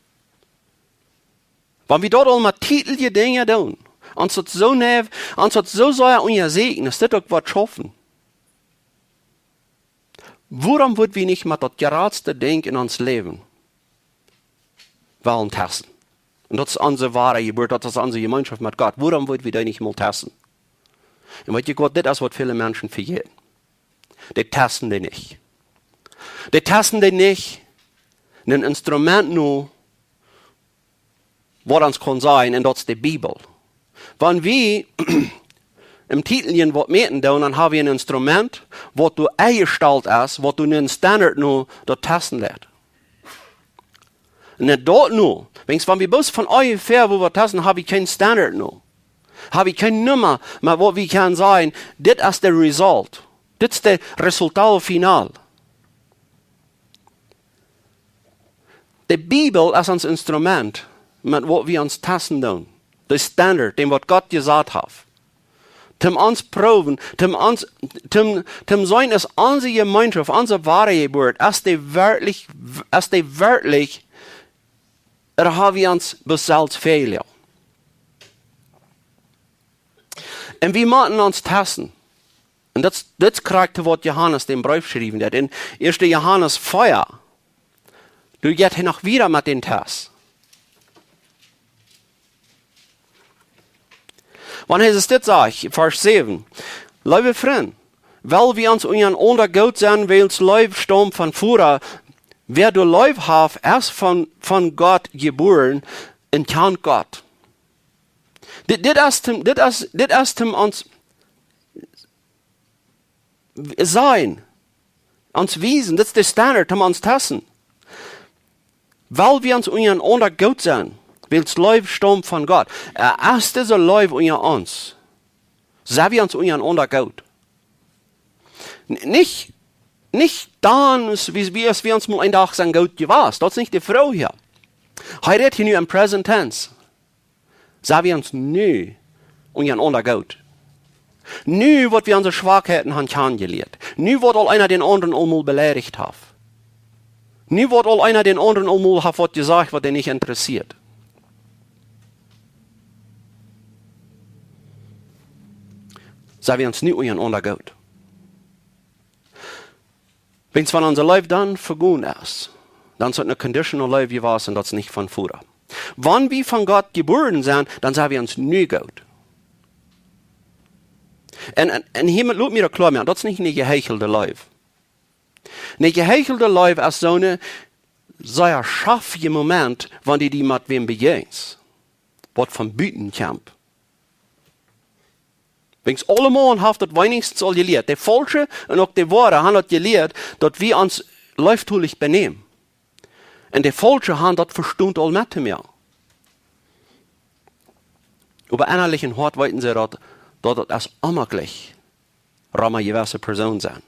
Wan wie daut aul met Titel Dinja doonen, ons daut soo nau, ons daut soo sea unjasäkjen, es dit uk waut schaufen. Wuarom wudden wie nich met daut jratste Dinkj en ons Läwen wellen testen? Un daut es onse woare Jeburt, daut es onse Jemeenschoft met Gott. Wuarom wudden wie dee nich mol testen? Un weet jie waut, dit es waut väle Menschen vejäten. Dee testen dee nich. Dee testen dee nich. Een Instrument no, waut ons kaun sajen, un daut es de Bibel. Wan wie en Titel waut moaken doonen, dan hab wie een Instrument, waut doa enjestalt es, waut doa een Standard no daut testen lat. Un daut no, wiels wan wie bloos von onjefäa, woo wie testen, hab wie kjeen Standard no. Hab wie kjeene Numma, oba waut wie kjennen sajen, dit es de result. Dit es de resultado final. De Bibel es ons Instrument, met waut wie ons testen doonen. De Standard, dän waut Gott jesat haft. Toom ons proowen, toom ons, toom, toom seenen es onse Jemeenschoft, onse woare Jeburt, es dee werkjlich, es dee werkjlich, ooda hab wie ons bloos selfst vejäten? Un wie motten ons testen. Un daut, daut kjricht waut Johanes dän Breef schriewen deed. En ieeschte Johanes vea, doa jeit hee noch wieda met dän Test. Wan hee dit sajcht, Varsch säwen: Leewe Frind, well wie ons unjarenaunda goot sennen, wiels Leew staumt von Voda. Wäa doa Leew haft, es von, von Gott jebuaren un kjant Gott. Dit, dit es toom, dit es, dit es toom ons seenen, ons wiesen, dit es de Standard, toom ons testen. Well wie ons unjarenaunda goot sennen, wiels Leew staumt von Gott. Ä, es dise Leew unja ons? Sent wie ons unjarenaunda goot? N-, nich, nich dan, aus wie, wie, aus wie ons mol een Dach sent goot jewast. Daut es nich de Froag hia. Hee rät hia nu em Present Tense. Sent wie ons nu unjarenaunda goot? Nu, waut wie onse Schwakheiten haben kjanen jelieet. Nu, waut aul eena dän aundren aul mol beleidicht haft. Nu, waut aul eena dän aundren aul mol haft waut jesajcht, waut am nich interessieet. Sent wie ons nu unjarenaunda goot? Wiels wan onse Leew dan vegonen es, dan es daut eene conditional Leew jewast un daut es nich von Voda. Wan wie von Gott jebuaren sent, dan sent wie ons nu goot. Un, un, un hia mott, lot mie daut kloa moaken, daut es nich eene jeheichelde Leew. Eene jeheichelde Leew es soone sea schaffje Moment, wan du die met wäm bejäajenst, waut von buten kjemt. Wiels aulemaun haft daut weinichstens aul jelieet. De faulsche un uk de woare haben daut jelieet, daut wie ons leeftolich benämen. Un de faulsche haben daut vestonen aul met to moaken. Oba ennalich em Hoat weeten see daut, daut daut es onmäajlich, rom eene jewesse Persoon sennen.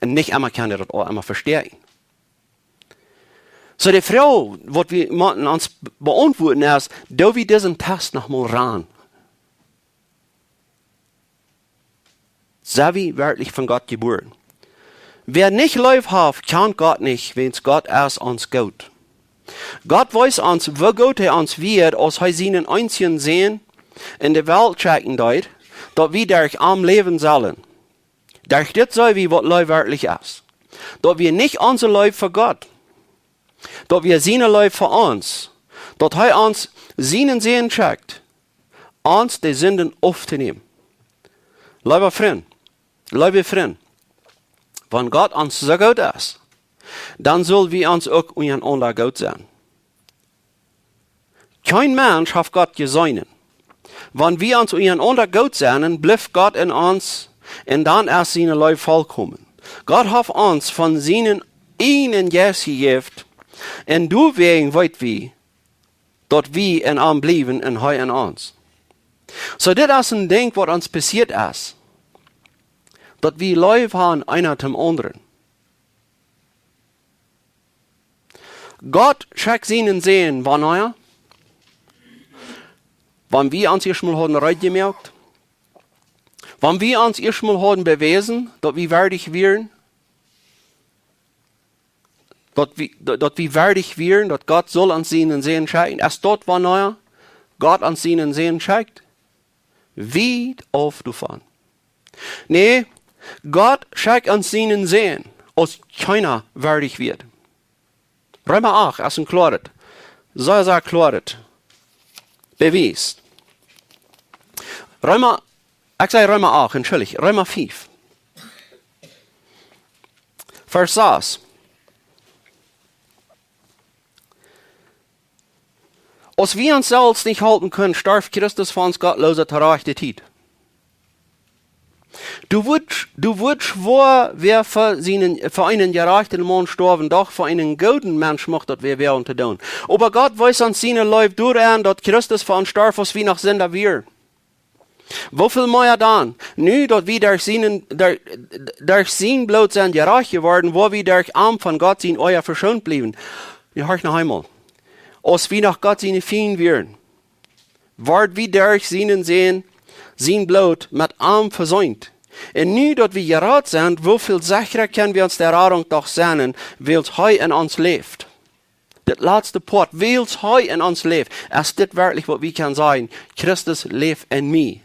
Un nich emma kaun daut aul emma vestonen. Soo, de Froag, waut wie motten ons beauntwuaden es, doo wie disen Test noch mol rannen? Sent wie werkjlich von Gott jebuaren? Wäa nich Leew haft, kjant Gott nich, wiels Gott es ons goot. Gott wees ons, woo goot hee ons wia, aus hee sienen eensjen Sän enne Welt schekjen deed, daut wie derch am läwen sellen. Derch dit seenen wie, waut Leew werkjlich es. Daut wia nich onse Leew fa Gott, daut wia siene Leew fa ons, daut hee ons sienen Sän schekjt, ons de Sinden auftonämen. Leewa Frint, leewe Frint, wan Gott ons soo goot es, dan sell wie ons uk unjarenaunda goot sennen. Kjeen Mensch haft Gott jeseenen. Wan wie ons unjarenaunda goot sennen, blift Gott en ons, un dan es siene Leew vollkomen. Gott haft ons von sienen eenen Jeist jejäft, un doawäajen weet wie, daut wie en am bliewen un hee en ons. Soo, dit es een Dinkj, waut ons passieet es, daut wie Leew haben, eena toom aundren. Gott schekjt sienen Sän, wanea? Wan wie ons ieescht mol hauden reed jemoakt, wan wie ons ieescht mol hauden bewäsen, daut wie wieedich wieren, daut wie, daut, daut wie wieedich wieren, daut Gott sull ons sienen Sän schekjen, es daut wanea Gott ons sienen Sän schekjt? Wiet auf doavon. Nä, Gott schekjt ons sienen Sän, aus kjeena wieedich wia. Reema acht es een kloaret, sea, sea kloaret Bewies. Reema, ekj säd Reema acht, entschuldicht, Reema fief. Varsch sas. Aus wie ons selfst nich halpen kunnen, storf Christus fa ons Gottloose to rajchte Tiet. Doa wudd, doa wudd schwoa wäa fa sienen, fa eenen jerajchten Maun stoawen, doch fa eenen gooden Mensch mucht daut wäa woagen to doonen. Oba Gott wees ons siene Leew doaraun, daut Christus fa ons storf, aus wie noch Sinda wieren. Woo väl mea dan, nu daut wie derch sienen, derch, derch sien Bloot sent jerajcht jeworden, woa wie derch am von Gott sien Oaja veschoont bliewen. Nu horcht noch eemol. Aus wie noch Gott siene Fiend wieren, worden wie derch sienen Sän, sien Bloot met am veseent. Un nu daut wie jerat sent, woo väl sechra kjennen wie ons de Radunk doch sennen, wiels hee en ons läft. Dit latste Poat, wiels hee en ons läft, es dit werkjlich waut wie kjennen sajen, Christus läft en mie.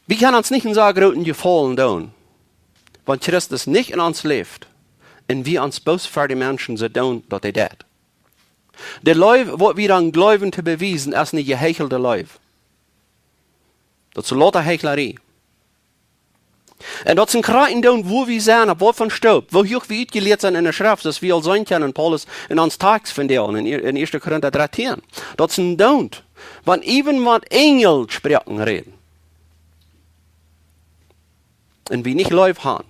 Wie kjennen ons nich een soo grooten Jefaulen doonen, wan Christus nich en ons läft un wie ons bloos fa de Menschen soo doonen, daut hee deit. De Leew, waut wie dan jleewen to bewiesen, es eene jeheichelde Leew. Daut es louta Heichlerie. Un daut es een Kjrakjt doonen, wua wie sent, opp waut fa Stoop, woo huach wie utjelieet sent enne Schreft, soo aus wie aul seenen kjennen, Paulus en ons Takjst vondoag, en, en ieeschte Korinta dartieen. Daut es een doonen, wan wie met Enjelsproaken räden. Un wie nich Leew haben,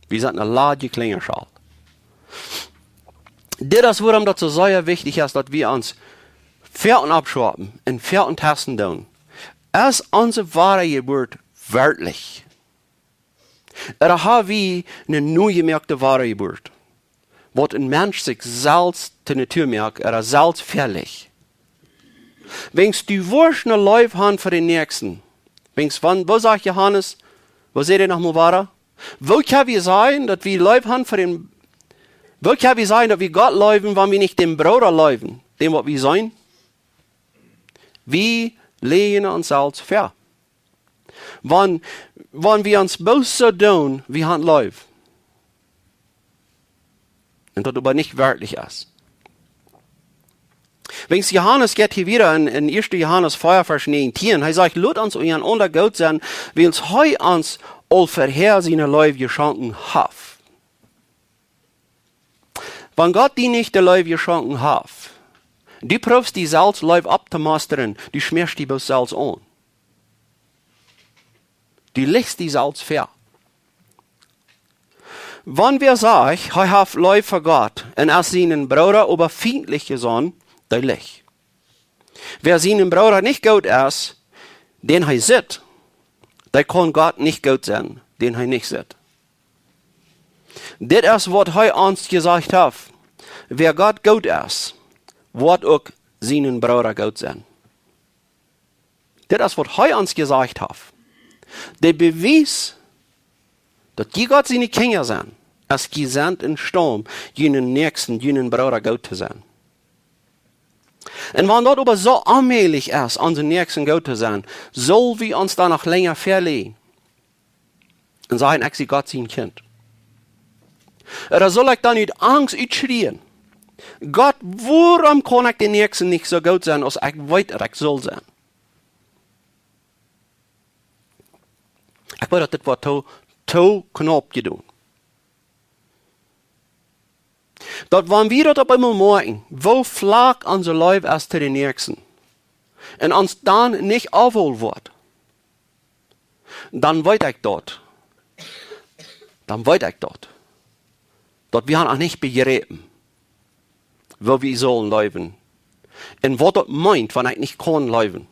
wie sent eene ladje Klinjaschal. Dit es wuarom daut soo sea wichtich es, daut wie ons foaken aufschaufen un foaken testen doonen. Es onse Wadajeburt werkjlich? Ooda ha wie eene nieejemoakte Wadajeburt, waut een Mensch sikj selfst to Natua moakt, ooda selfst väalajcht? Wan du woascht eene Leew haben fa dän Näakjsten, wan, wan, waut sajcht Johanes, waut säd hee noch mol wada? Woo kjenn wie sajen, daut wie Leew haben fa dän, woo kjenn wie sajen, daut wie Gott leewen, wan wie nich dän Brooda leewen, dän waut wie seenen? Wie läajen ons selfst väa. Wan, wan wie ons bloos soo doonen, wie haben Leew, un daut oba nich werkjlich es. Wan Johanes jeit hia wieda en, en ieeschte Johanes vea, Varsch näajentieen, hee sajcht: "Lot ons unjarenaunda goot sennen, wiels hee ons aul verhäa siene Leew jeschonken haft." Wan Gott die nich de Leew jeschonken haft, du proowst die selfst Leew opptomostren, du schmäascht die bloos selfst aun. Du läajst die selfst väa. Wan wäa sajcht, hee haft Leew fa Gott un es sienen Brooda oba fientlich jesonnen, dee läajt. Wäa sienen Brooda nich goot es, dän hee sitt, dee kaun Gott nich goot sennen, dän hee nich sitt. Dit es waut hee ons jesajcht haft: Wäa Gott goot es, woat uk sienen Brooda goot sennen. Dit es waut hee ons jesajcht haft. De Bewies Daut jie Gott siene Kjinja sent, es jie sent em Staut, junen Näakjsten, junen Brooda goot to sennen. Un wan daut oba soo onmäajlich es, onsen Näakjsten goot to sennen, sull wie ons dan noch lenja veläajen un sajen: "Ekj sie Gott sien Kjint"? Ooda sull ekj dan ut Angst utschrieen: "Gott, wuarom kaun ekj dän Näakjsten nich soo goot sennen aus ekj weet daut ekj sull sennen?" Ekj weet daut dit woat too, too knaup jedonen. Daut wan wie daut opp eemol moakjen, woo flach onse Leew es to dän Näakjsten, un ons dan nich aufhoolen woat, dan weet ekj daut. Dan weet ekj daut. Daut wie haben noch nich bejräpen, woo wie sullen leewen. Un waut daut meent, wan ekj nich kaun leewen.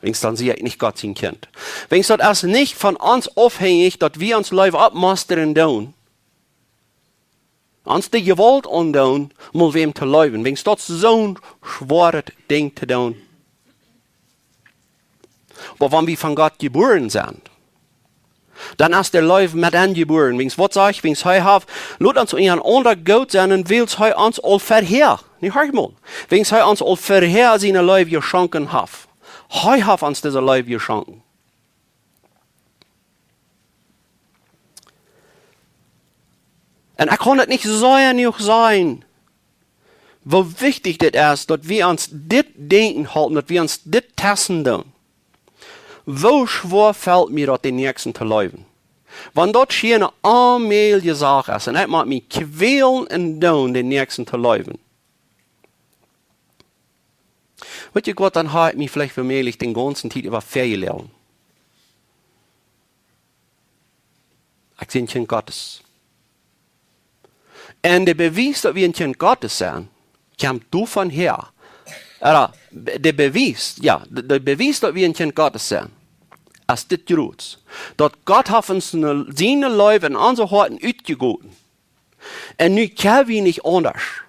Wiels dan sie ekj nich Gott sien Kjint. Wiels daut es nich von ons aufhenjich, daut wie ons Leew oppmustren doonen, ons de Jewault aundoonen, mol wäm to leewen. Wiels daut es soon schwoaret Dinkj to doonen. Oba wan wie von Gott jebuaren sent, dan es de Leew met enjebuaren. Wiels waut sajcht, wiels hee haft, lot ons unjarenaunda goot sennen, wiels hee ons aul verhäa, nich, horcht mol, wiels hee ons aul verhäa siene Leew jeschonken haft. Hee haft ons dise Leew jeschonken. Un ekj kaun daut nich sea jenuach sajen, woo wichtich dit es, daut wie ons dit denkjen hoolen, daut wie ons dit testen doonen. Woo schwoa felt mie daut, dän Näakjsten to leewen? Wan daut scheen eene onmäajliche Sach es, un ekj mott mie kjwälen un doonen, dän Näakjsten to leewen. Weet jie waut, dan hab ekj mie veleicht wommäajlich dän gaunzen Tiet äwa vejeloagen. Ekj sie een Kjint Gottes. Un de Bewies, daut wie een Kjint Gottes sent, kjemt doavon häa. Ooda, de Bewies, jo, de, de Bewies, daut wie een Kjint Gottes sent, es dit jrod: daut Gott haft ons ne, siene Leew en onse Hoaten utjegoten. Un nu kjenn wie nich aundasch.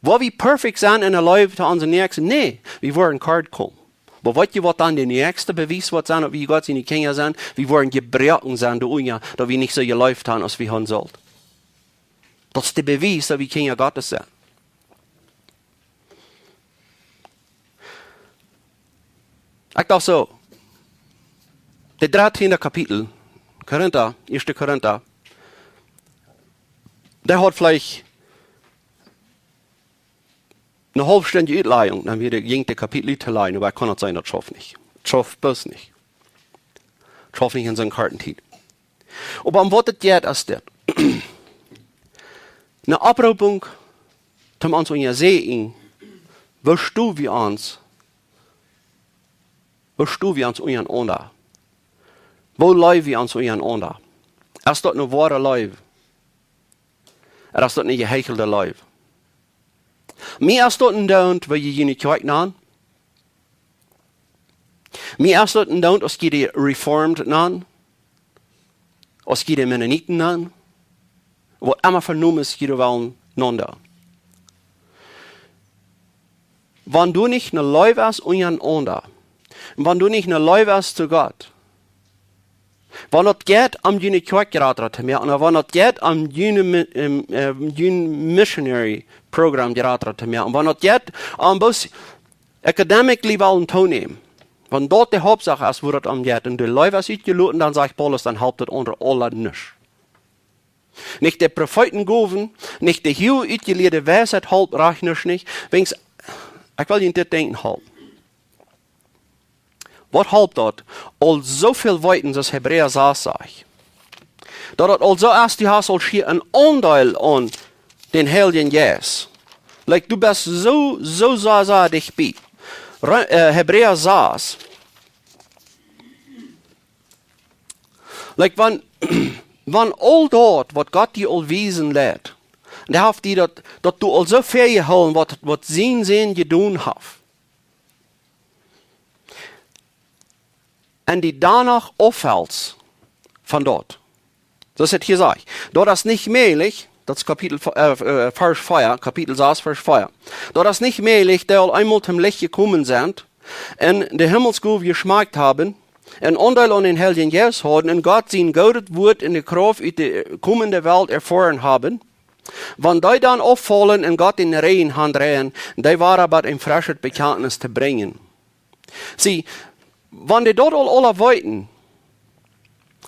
Woa wie perfekt sennen en de Leew to onse Näakjsten? Nä, wie woaren kort komen. Oba weet jie waut dan de näakjste Bewies woat sennen, daut wie Gott siene Kjinja sent? Wie woaren jebroaken sennen doaräwa, daut wie nich soo jeleeft haben aus wie haben sullt. Daut es de Bewies, daut wie Kjinja Gottes sent. Ekj docht soo, de dartieende Kapitel, Korinta, ieeschte Korinta, dee haud veleicht eene haulfstundje Utlajung, dan wia de, jinkj de Kapitel uttolajen, oba ekj kunn daut seenen, daut schauft nich. Daut schauft bloos nich. Daut schauft nich en soone korte Tiet. Oba om waut et jeit es dit. Eene Oproopunk, om ons to unjasäkjen, woo stonen wie ons, woo stonen wie ons unjarenaunda? Woo leew wie ons unjarenaunda? Es daut eene woare Leew? Ooda es daut eene jeheichelde Leew? Mie es daut endoont, woo jie june Kjoakj nanen. Mie es daut endoont, aus jie dee Reformed nanen. Aus jie dee Mennoniten nanen. Waut emma fa Nomes jie wellen nanen. Wan doa nich eene Leew es unjarenaunda, un wan doa nich eene Leew es to Gott, wan daut jeit om june Kjoakj jrata to moaken, ooda wan daut jeit om june mi-, em, em, jun missionary program jrata to moaken, wan daut jeit om bloos academically wellen toonämen, wan daut de Hauptsach es, woo daut om jeit, un de Leew es utjeloten, dan sajcht Paulus, dan halpt daut aundre aules nuscht. Nich de Profeetengowen, nich de huach utjelieede Weisheit halpt rajcht nuscht nich. Wiels, ekj well junt dit denkjen hoolen. Waut halpt daut, aul soo väl weeten, soo aus Hebräa sas sajcht? Daut daut aul soo es, du hast aul schier een Aundeel aun dän Heiljen Jeist. Like, du best soo, soo, soo, soo dicht bie. Re-, äh, Hebräa sas. Like, wan, wan aul daut, waut Gott die aul wiesen lat, un hee haft die daut, daut du aul soo väl jehoolen, waut, waut sien Sän jedonen haft, un die doano aufhältst von daut. Soo aus et hia sajcht. Daut es nich mäajlich, daut es Kapitel, äh, äh, Varsch vea, Kapitel sas, Varsch vea. Daut es nich mäajlich, dee aul eemol toom Licht jekomen sent un de Himmelsgow jeschmakjt haben, een Aundeel aun dän Heiljen Jeist haben un Gott sien goodet Wuat un de Krauft ut de komende Welt erfoaren haben, wan dee dan auffaulen un Gott dän Rigjen haundreien, dee wada bat een freschet Bekjantnis to brinjen. See, wan dee daut aul aula weeten,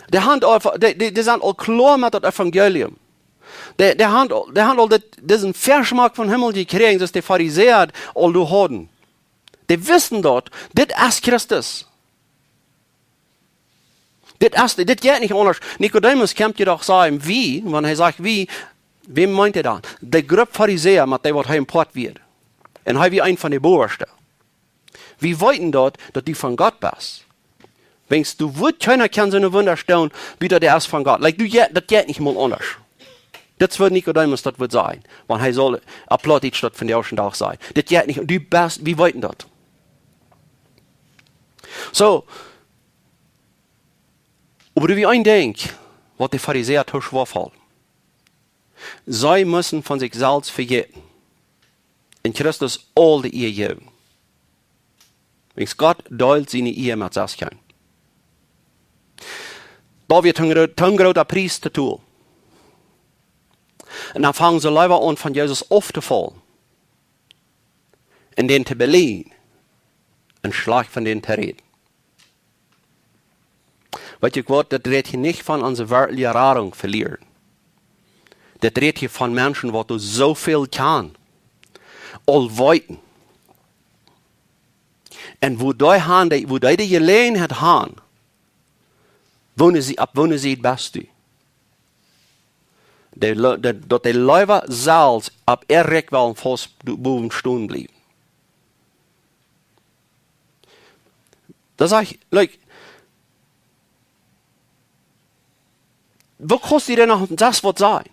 dee han aul, dee, dee, dee sent aul kloa met daut Evangelium. Dee, dee han aul, dee han aul dit, disen Väaschmack vom Himmel jekjräajen, soo aus de Farisäa aul doa hauden. Dee wisten daut, dit es Christus. Dit es, dit jeit nich aundasch. Nikodemus kjemt je doch sajen, wie, wan hee sajcht, wie, wäm meent hee dan? De Grupp Farisäa, met dee waut hee em Poat wia. Un hee wia een von de bowaschte. Wie weeten daut, daut du von Gott best? Wiels du wudd kjeena kjennen soone Wunda doonen, wieda dee es von Gott. Like, du, je-, daut jeit nich mol aundasch. Dit wudd Nikodemus daut wudd sajen, wan hee saul opp Plautdietsch daut vondoag dän Dach sajen. Dit jeit nich, du best, wie weeten daut. Soo, oba doa wia een Dinkj, waut de Farisäa too schwoa foll. See musten von sikj selfst vejäten un Christus aul de Ea jäwen. Wiels Gott deelt siene Ea met sest kjeen. Daut wia too gro-, too groota Pries to tolen. Un dan fangen see leewa aun, von Jesus auftofaulen un dän to beleajen un schlajcht von dän to räden. Weet jie waut, daut rät hia nich von onse werkjliche Radunk velieren. Daut rät hia von Menschen, waut doa soo väl kjanen, aul weeten. Un woo dee han, dee, woo dee de Jeläajenheit han, woone see, opp woone Sied best du? Dee le-, dee, daut dee leewa selfst opp äa Rikj wellen faust bo-, bowen stonen bliewen. Dan saj ekj, like, woo kaust du dan noch sest waut sajen?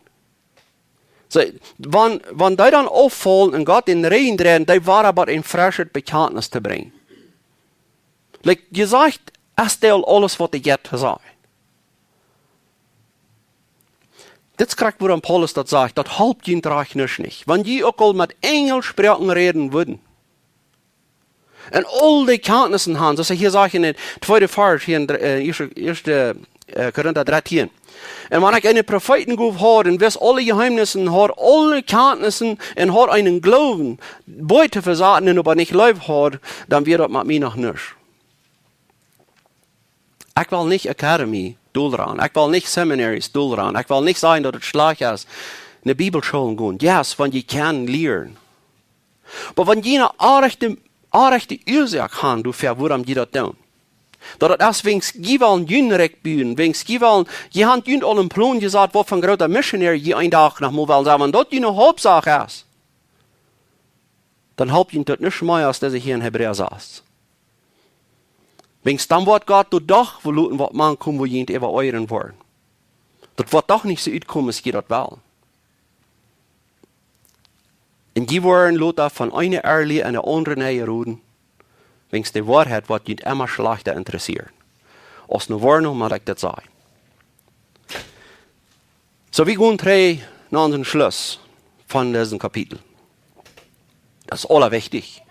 See, wan, wan dee dan auffaulen un Gott dän Rigjen dreien, dee wada bat een freschet Bekjantnis to brinjen. Like, jesajcht es dee aul aules, waut dee jeit to sajen. Dit es krakjt, wuarom Paulus daut sajcht, daut halpt junt rajcht nuscht nich. Wan jie uk aul met Enjelsproaken räden wudden, un aul de Kjantnissen han, soo aus hee hia sajcht en dän tweeden Varsch, hia en dr-, äh, ieeschte, ieeschte, äh, Korinta dartieen. Un wan ekj eene Profeetengoow haud un wist aule Jeheemnissen, haud aule Kjantnissen un haud eenen Gloowen, Boaj to vesaten un oba nich Leew haud, dan wia daut met mie noch nuscht. Ekj well nich Academy doaraun. Ekj well nich Seminaries doaraun. Ekj well nich sajen, daut et schlajcht es, no Bibelschool gonen. Yes, wan jie kjennen lieren. Oba wan jie eene orrajchte, orrajchte Uasoak han doafäa, wuarom jie daut doonen. Daut et es, wiels jie wellen jun Rikj buen, wiels jie wellen, jie han junt aul een Plon jesat, waut fa een groota Missionary jie een Dach noch mol wellen sennen, wan daut june Hauptsach es, dan halpt junt daut nuscht mea aus dise hia en Hebräa sas. Wiels dan woat Gott doa doch veloten, waut mank kjemt, wua jie junt äwa oajren woaren. Daut woat doch nich soo utkomen, aus jie daut wellen. Un jie woaren lota von eene Erlie en de aundre nenjeroden, wiels de Woarheit woat junt emma schlajchta interessieren. Aus ne Woarnunk mott ekj daut sajen. Soo, wie gonen trigj no onsen Schluss von disen Kapitel. Daut es aulawichtichst.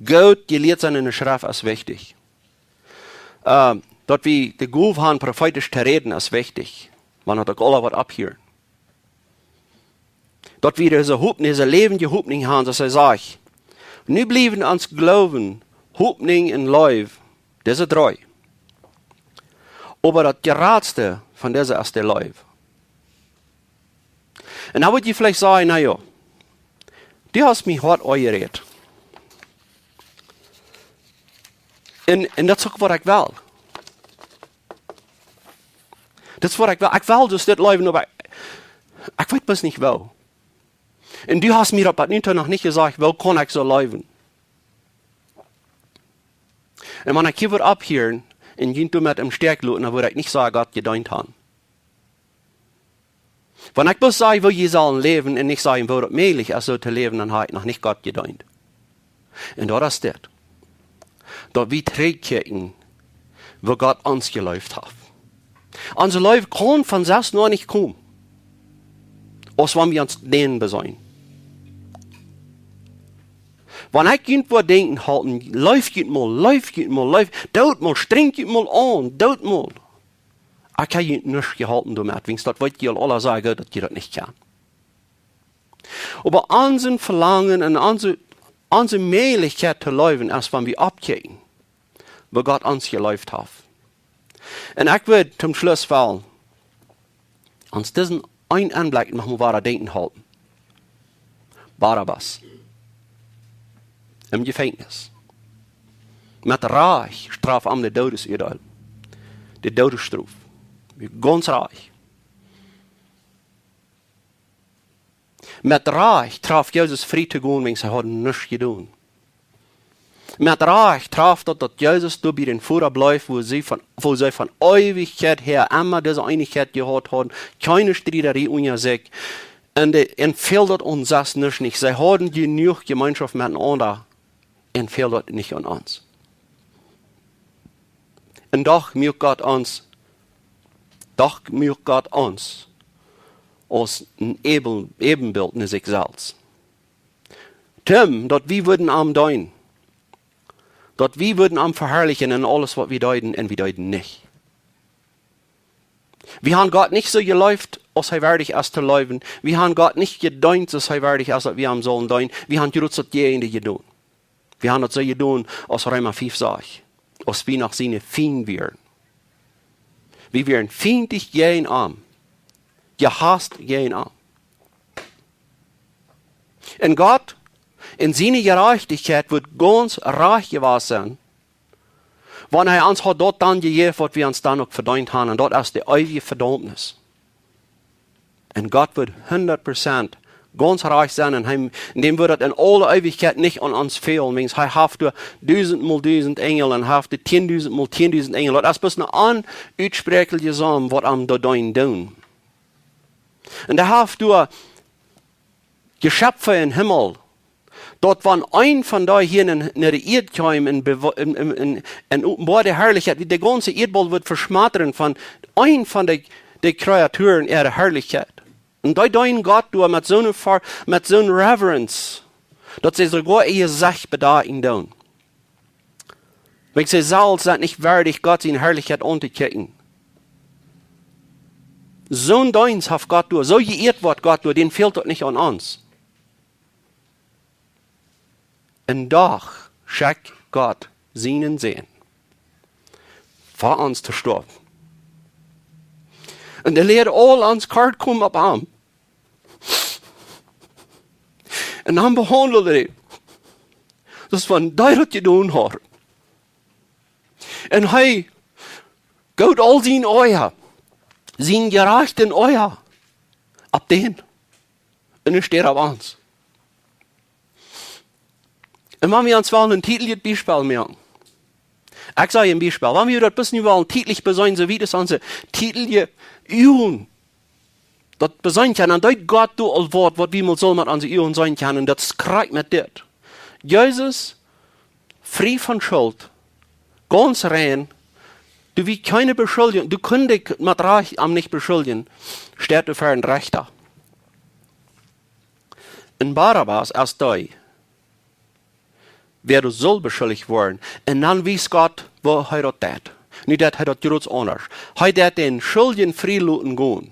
Goot jelieet sennen enne Schreft es wichtich. Äh, daut wie de Gow han, profeetisch to räden, es wichtich. Wan daut uk aula waut aufhieren. Daut wie dise Hopninj, dise läwendje Hopninj han, soo aus hee sajcht. Nu bliewen ons Gloowen, Hopninj un Leew, dise dree. Oba daut jratste von dise es de Leew. Un dan wudd jie veleicht sajen, na jo, du hast mie hoat aunjerät. Un, un daut es uk waut ekj well. Daut es waut ekj well. Ekj well soo dit läwen, oba ekj, ekj weet bloos nich woo. Un du hast mie daut bat nu too noch nich jesajcht, woo kaun ekj soo läwen? Un wan ekj hia wudd aufhieren un junt doamet em Stich loten, dan wudd ekj nich soo Gott jedeent han. Wan ekj bloos saj, woo jie sellen läwen un nich sajen, woo daut mäajlich es, soo to läwen, dan ha ekj noch nich Gott jedeent. Un daut es dit. Daut wie trigjkjikjen, woo Gott ons jeleeft haft. Onse Leew kaun von selfst noch nich komen, aus wan wie ons dän beseenen. Wan ekj junt woa denkjen halpen, leeft junt mol, leeft junt mol, leeft, doot mol, strenjt junt mol aun, doot mol. Ekj hab junt nuscht jeholpen doamet, wiels daut weet jie aul aula sea goot, daut jie daut nich kjennen. Oba onse Velangen un onse, onse Mäajlichkjeit to leewen es, wan wie oppkjikjen, woo Gott ons jeleeft haft. Un ekj wudd toom Schluss wellen ons disen eenen Augenblick noch mol wada denkjen halpen. Barabbas. Em Jefenkjnis. Met Rajcht trof am de Doodesuadeel. De Doodesstrof. Gaunz Rajcht. Met Rajcht trof Jesus frie to gonen, wiels hee haud nuscht jedonen. Met Rajcht trof daut, daut Jesus doa bie dän Voda bleef, wua see von, wua see von Eewichkjeit häa emma dise Eenichkjeit jehaut hauden, kjeene Striederie unja sikj. Un de, un fäld daut aun sest nuscht nich. See hauden jenuach Jemeenschoft met enaunda. Un fäld daut nich aun ons. Un doch muak Gott ons, doch muak Gott ons aus een Äwen-, Äwenbilt no sikj selfst. Toom, daut wie wudden am deenen. Daut wie wudden am veharlichen en aules, waut wie deeden, un wie deeden nich. Wie haben Gott nich soo jeleeft, aus hee wieedich es to leewen. Wie haben Gott nich jedeent, aus hee wieedich es, daut wie am sullen deenen. Wie haben jrods daut Jäajendeel jedonen. Wie haben daut soo jedonen, aus Reema fief sajcht, aus wie noch siene Fiend wieren. Wie wieren fientlich jäajen am, jehasst jäajen am. Un Gott, en siene Jerajchtichkjeit, wudd gaunz rajcht jewast sennen, wan hee ons haud daut dan jejäft, waut wie ons dan uk vedeent haben. Un daut es de eewje Vedaumnis. Un Gott wudd hundat Prozent gaunz rajcht sennen un hee, un däm wudd daut en aule Eewichkjeit nich aun ons fälen, wiels hee haft doa dusent mol dusent Enjel un haft doa tiendusent mol tiendusent Enjel. Daut es bloos eene onutsproakjliche Som, waut am doa deenen doonen. Un hee haft doa Jeschepfe em Himmel, daut wan eena von dee hia en, en de Ieed kjeem en, bewo-, en, en, en, en openboarde Harlichkjeit, de gaunze Ieedboll wudd veschmatren von eena von de, de Kreaturen äare Harlichkjeit. Un dee deenen Gott doa met soone Ver-, met soone Reverence, daut see soogoa äa Jesecht bedakjen doonen. Wiels see selfst sent nich wieedich, Gott siene Harlichkjeit auntokjikjen. Soon Deenst haft Gott doa, soo jeieet woat Gott doa, dän fält daut nich aun ons. Un doch schekjt Gott sienen Sän, fa ons to stoawen. Un hee läd aul ons Kort komen opp am. Un dan behaundeld hee, daut wan dee daut jedonen haud. Un hee goot aul sien Oaja, sien jerajchtet Oaja, opp dän. Un nu steit hee opp ons. Un wan wie ons wellen een tietlichet Biespel moaken. Ekj saj een Biespel. Wan wie daut bloos nu wellen tietlich beseenen, soo wiet aus onse tietliche Uagen daut beseenen kjennen, dan deed Gott doa aul waut, waut wie mol soo met onse Uagen seenen kjennen. Un daut es krakjt met dit. Jesus, frie von Schult, gaunz rein, doa wia kjeene Beschuldjunk, du kunst met Rajcht am nich beschuldjen, steit doa ver een Rechta. Un Barabbas es dee, wäa doa sull beschuldicht woaren. Un dan wiest Gott, woo hee daut deed. Nu deed hee daut jrods aundasch. Hee deed dän Schuldjen frie loten gonen.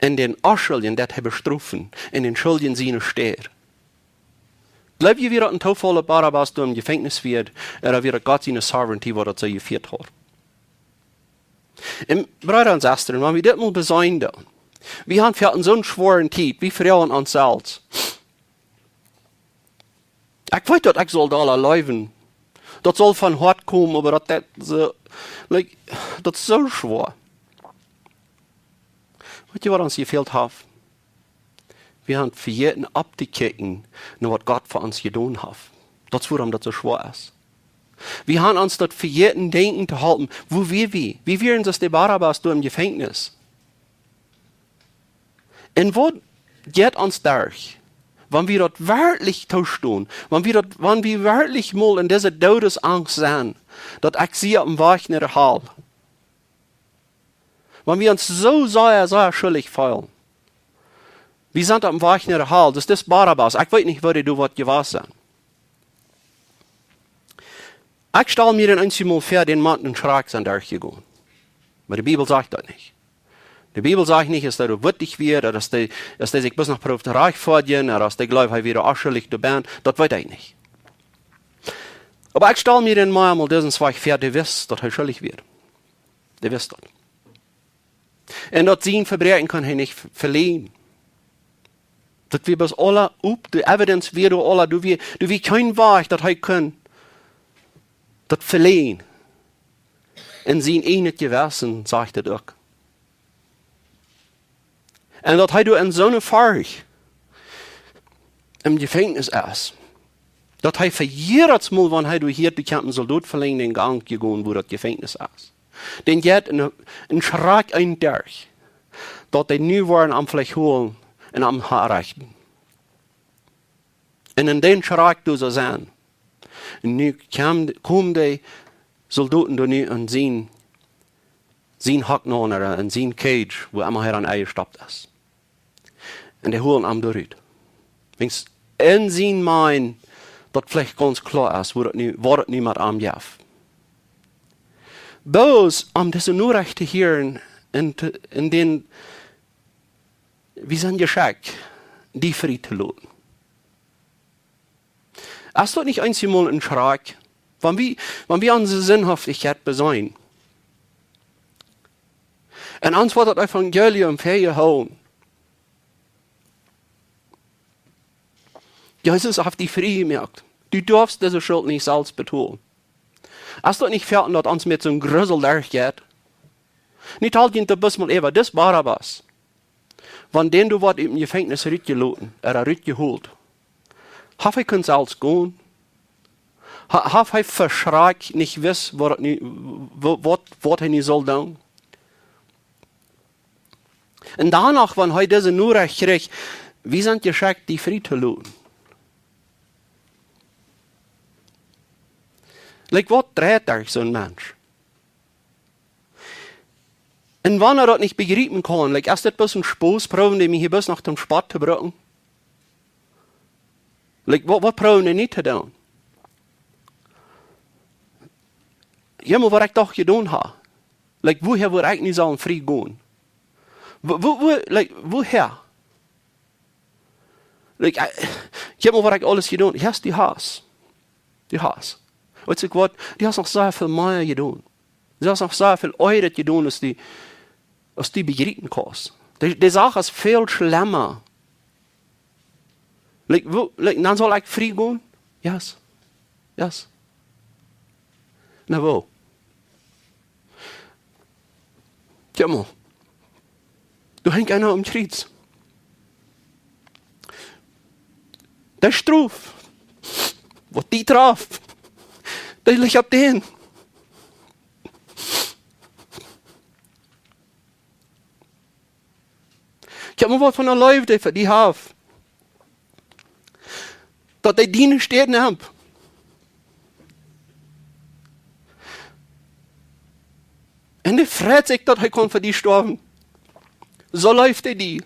Un dän Onschuldjen deed hee bestrofen. Un dän Schuldjen siene Städ. Jleew jie, wia daut een Toofall, daut Barabbas doa em Jefenkjnis wia, ooda wia daut Gott siene Sovereignty, waut daut soo jefieet haud? Un Breeda un Sestren, wan wie dit mol beseenen doonen, wie haben fa eene soo schwoare Tiet, wie froagen ons selfst. Ekj weet daut, ekj saul doa läwen. Daut saul von Hoat komen, oba daut, daut, soo, like, daut es soo schwoa. Weet jie, waut ons jefält haft? Wie haben vejäten opptokjikjen no waut Gott fa ons jedonen haft. Daut es wuarom daut soo schwoa es. Wie haben ons daut vejäten denkjen to halpen, woo wia wie? Wie wieren aus de Barabbas doa em Jefenkjnis. Un waut jeit ons derch, wan wie daut werkjlich toostonen, wan wie daut, wan wie werkjlich mol en dise Doodesangst sent, daut ekj sie oppem Wajch no de Hal. Wan wie ons soo sea, sea schullich feelen. Wie sent oppem Wajch no de Hal, daut es dis Barabbas, ekj weet nich, woo dee doa woat jewast sennen. Ekj stal mie dan eemol väa, dee mott een Schrakj sennen derchjegonen. Oba de Bibel sajcht daut nich. De Bibel sajcht nich, aus dee doa wutich wia, ooda aus dee, aus dee sikj bloos noch proowd to rajchtfoadjen, ooda aus dee jleewd, hee wia uk schuldich doaraun. Daut weet ekj nich. Oba ekj stal mie dan mau emol disen Wajch väa, dee wist, daut hee schuldich wia. Dee wist daut. Un daut sien Vebräakjen kunn hee nich v-, veleajen. Daut wia bloos aula opp, de evidence wia doa aula, doa wia, doa wia kjeen Wajch, daut hee kunn daut veleajen. En sien eejnet Jewessen sajcht daut uk. Un daut hee doa en soone Forcht em Jefenkjnis es, daut hee fa jiedet Mol, wan hee doa hieet, doa kjemt een Soldot velenjd dän Gank jegonen, wua daut Jefenkjnis es. Dän jeit een, een Schrakj eent derch, daut dee nu woaren am veleicht holen un am henrechten. Un en dän Schrakj doa soo sennen. Un nu kjeem, kjeemen dee Soldoten doa nu en sien, sien Hok nenn, ooda en sien cage, wua emma hee dan enjestoppt es. Un dee holen am doa rut. Wiels en sien mind daut veleicht gaunz kloa es, woo daut nu, waut daut nu met am jeft. Bloos om dise Norecht to hieren un to, un dän, wie sent jeschekjt, die frie to loten. Es daut nich eemol een Schrakj? Wan wie, wan wie onse Sindhaftichkjeit beseenen. Un ons woat daut Evangelium väajehoolen. Jesus haft die frie jemoakt. Du darfst dise Schult nich selfst betolen. Es daut nich foaken, daut ons met soon Grusel derchjeit? Nich aultiet daut bloos mol äwa, dis Barabbas. Wan dän doa woat ut däm Jefenkjnis rutjeloten, ooda rutjeholt. Haft hee kunt selfst gonen? Ha-, haft hee veschrakjt nich wist, waut daut nu, wa-, waut, waut hee nu sull doonen? Un doano, wan hee dise Norecht kjrieech, wie sent jeschekjt, die frie to loten. Like, waut dreit doa soon Mensch? Un wan hee daut nich bejriepen kaun, like, es dit bloos een Spos, proowen dee mie hia bloos noch toom Spott to brucken? Like, waut, waut proowen dee nu to doonen? Jo, oba waut ekj doch jedonen ha. Like, wuaha wudd ekj nu sellen frie gonen? Wua, wua, wua, like, wuaha? Like, ekj, ekj hab mau waut ekj aules jedonen. Jo, du hast. Du hast. Weetst du waut? Du hast noch sea väl mea jedonen. Du hast noch sea väl oajret jedonen aus du, aus du bejriepen kaust. De, de Sach es väl schlemma. Like, wua, like, dan saul ekj frie gonen? Yes. Yes. Na woo? Kjikj mau. Doa henjt eena aum Kjriez. De Strof, waut die traf, dee licht opp dän. Kjikj mau, waut fa eene Leew dee fa die haft. Daut hee diene Städ nemt. Un hee freit sikj, daut hee kaun fa die stoawen. Soo leeft hee die.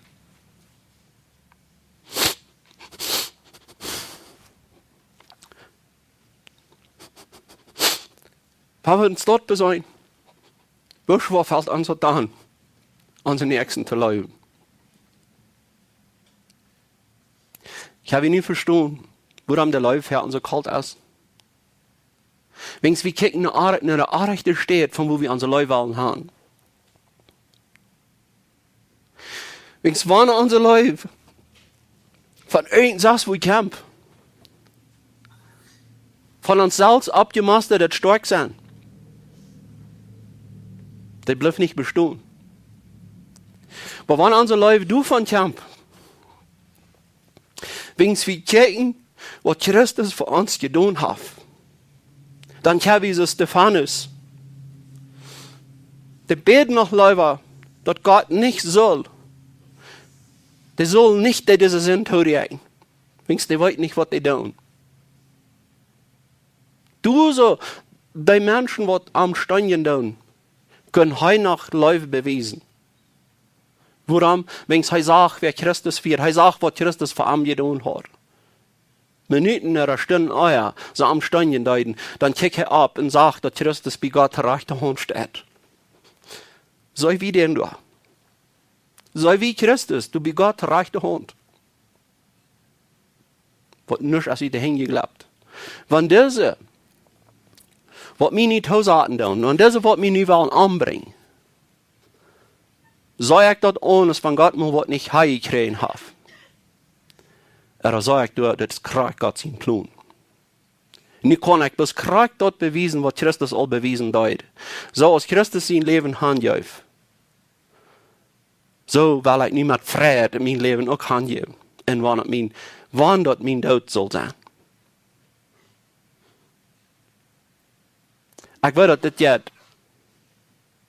Wan wie ons daut beseenen, woo schwoa felt ons daut dan, onse Näakjsten to leewen? Ekj hab nu vestonen, wuarom de Leew fa ons soo kolt es. Wiels wie kjikjen no, no de rajchte Städ, von wua wie onse Leew wellen haben. Wiels wan onse Leew von irjent sas wua kjemt, von ons selfst oppjemastert daut stoakj sennen, dee blift nich bestonen. Oba wan onse Leew doavon kjemt, wiels wie kjikjen, waut Christus fa ons jedonen haft, dan kjenn wie soo aus Stefanus, dee bäden noch leewa, daut Gott nich sull, dee sull nich dee dise Sind toorieekjen, wiels dee weeten nich, waut dee doonen. Doa soo, dee Menschen, waut am stunjen doonen, kunn hee noch Leew bewiesen. Wuarom? Wiels hee sach, wäa Christus wia. Hee sach, waut Christus fa am jedonen haud. Minuten ooda Stunden ea, see aum Stonen deeden, dan kjikjt hee opp un sach, daut Christus bie Gott to rajchte Haunt steit. Soo aus wie dän doa. Soo aus Christus, doa bie Gott to rajchte Haunt. Waut nuscht es, aus hee doa hinjeklopt. Wan dise, waut mie nich toosaten doonen, wan dise, waut mie nu wellen ombrinjen, saj ekj daut aundasch, wan Gott mie waut nich hee jekjräajen haft? Ooda saj ekj daut, daut es krakjt Gott sien Plon? Nu kaun ekj bloos krakjt daut bewiesen, waut Christus aul bewiesen deed. Soo aus Christus sien Läwen hanjeef, soo well ekj nu met Frieheit mien Läwen uk hanjäwen. Un wan daut mien, wan daut mien Doot saul sennen. Ekj weet, daut dit jeit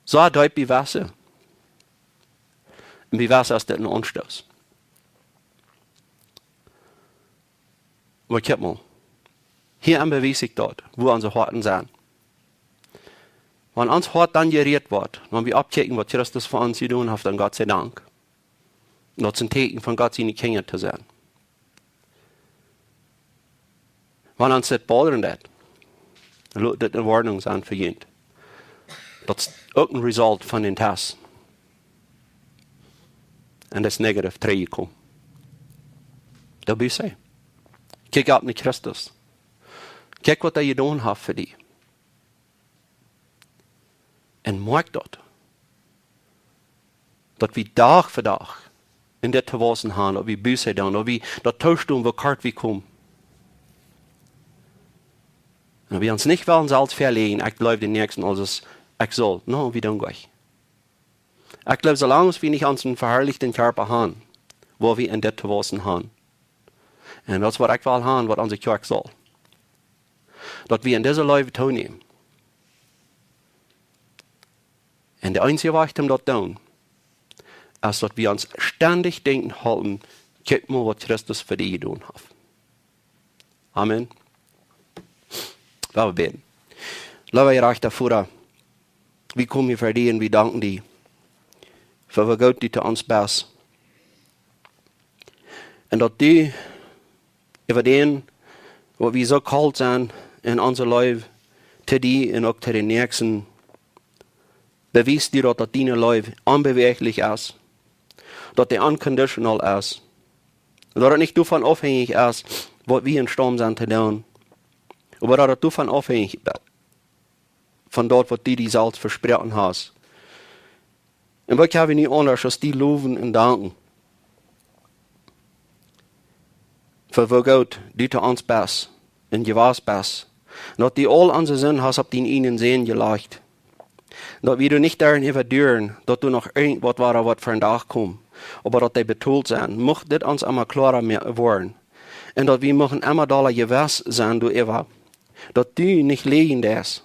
soo deep bie Wesse. Un bie Wesse es dit een Aunstoot. Oba kjikj mol. Hia aun bewies ekj daut, woo onse Hoaten sent. Wan ons Hoat dan jerieet woat, wan wie oppkjikjen, waut Christus fa ons jedonen haft, dan Gott sie Dank. Daut es een Tieekjen von Gott siene Kjinja to sennen. Wan ons dit bodren deit, lot dit eene Woarnunk sennen fa junt. Daut es uk een Result von dän Test. Un daut es negativ trigjjekomen. Daut bie see. Kjikj opp no Christus. Kjikj, waut hee jedonen haft fa die. Un moakj daut. Daut wie Dach fa Dach en dit to wausen haben, daut wie Buße doonen, daut wie daut toostonen, woo kort wie komen. Un wie ons nich wellen selfst veläajen, ekj leew dän Näakjsten aus ekj selfst. No, wie doonen nich. Ekj leew, soo lang aus wie nich onsen veharlichten Kjarpa haben, woa wie en dit to wausen haben. Un daut es, waut ekj well haben, waut onse Kjoakj saul. Daut wie en dise Leew toonämen. Un de eensje Wajch, om daut to doonen, es, daut wie ons stendich denkjen hoolen, kjikj mol, waut Christus fa die jedonen haft. Amen. Lot ons bäden. Leewa jerajchta Voda, wie komen hia ver die un wie danken die fa woo goot du to ons best. Un daut du äwa dän, waut wie soo kolt sent en onse Leew to die un uk to dän Näakjsten, bewiest du daut, daut diene Leew onbewäajlich es, daut dee unconditional es, daut et nich doavon aufhenjich es, waut wie enstonen sent to doonen, oba daut et doavon aufhenjich es, von daut, waut du die selfst vesproaken hast. Un waut kjenn wie nu aundasch aus die lowen un danken fa woo goot du to ons best un jewast best. Daut du aul onse Sind hast opp dienen eenen Sän jelajcht. Daut wie doa nich doaren äwaduaren, daut doa noch irjentwaut wia, waut ver dän Dach kjeem, oba daut dee betolt sent. Mucht dit ons emma kloara woaren. Un daut wie muchten emma dolla jewast sennen doaräwa, daut du nich läajen deist.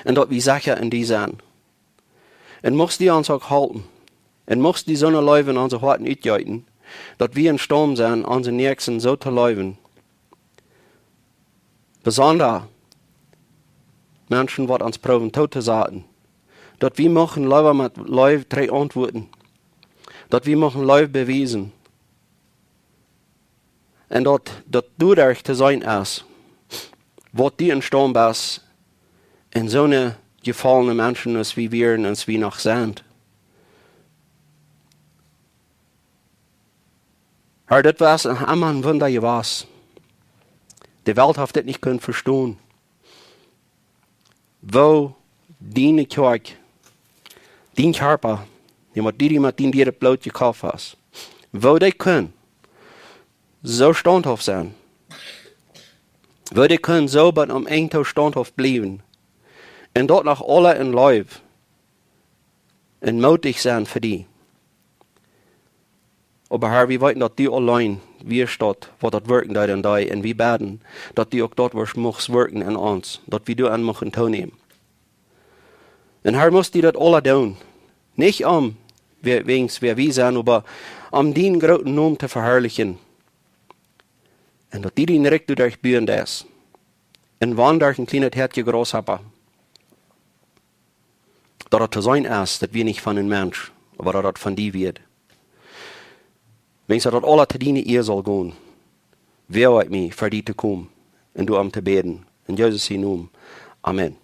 Un daut wie secha en die sent. Un muchst du ons uk halpen. Un muchst du soone Leew en onse Hoaten utjeeten, daut wie enstonen sent, onse Näakjsten soo to leewen. Besonda Menschen, waut ons proowen doot to saten. Daut wie muchten leewa met Leew trigj auntwuaden. Daut wie muchten Leew bewiesen. Un daut, daut doaderch to seenen es, waut du enstonen best, en soone jefollne Menschen aus wie wieren, aus wie noch sent. Herr, dit wia emma een Wunda jewast. De Welt haft dit nich kunt vestonen. Woo diene Kjoakj, dien Kjarpa, dee waut du die met dien dieret Bloot jekoft hast, woo dee kunn soo staunthauft sennen, woo dee kunn soo bat aum Enj too staunthauft bliewen, un daut noch aula en Leew un moodich sennen fa die. Oba Herr, wie weeten, daut du auleen wieescht daut, waut daut Woakjen deed en die, un wie bäden, daut du uk daut woascht, muchst woakjen en ons, daut wie doaraun muchten toonämen. Un Herr, muchst du daut aula doonen, nich om wäa, wäajen wäa wie sent, oba om dienen grooten Nomen to veharlichen. Un daut du dien Rikj doaderch buen deist. Un wan derch een kjlienet Häakje Graushoppa, daut et to seenen es, daut wia nich von een Mensch, oba daut et von die wia. Wäajen daut aula to diene Ea saul gonen. woag ekj mie ver die to komen un doa om to bäden. En Jesus sien Nomen. Amen.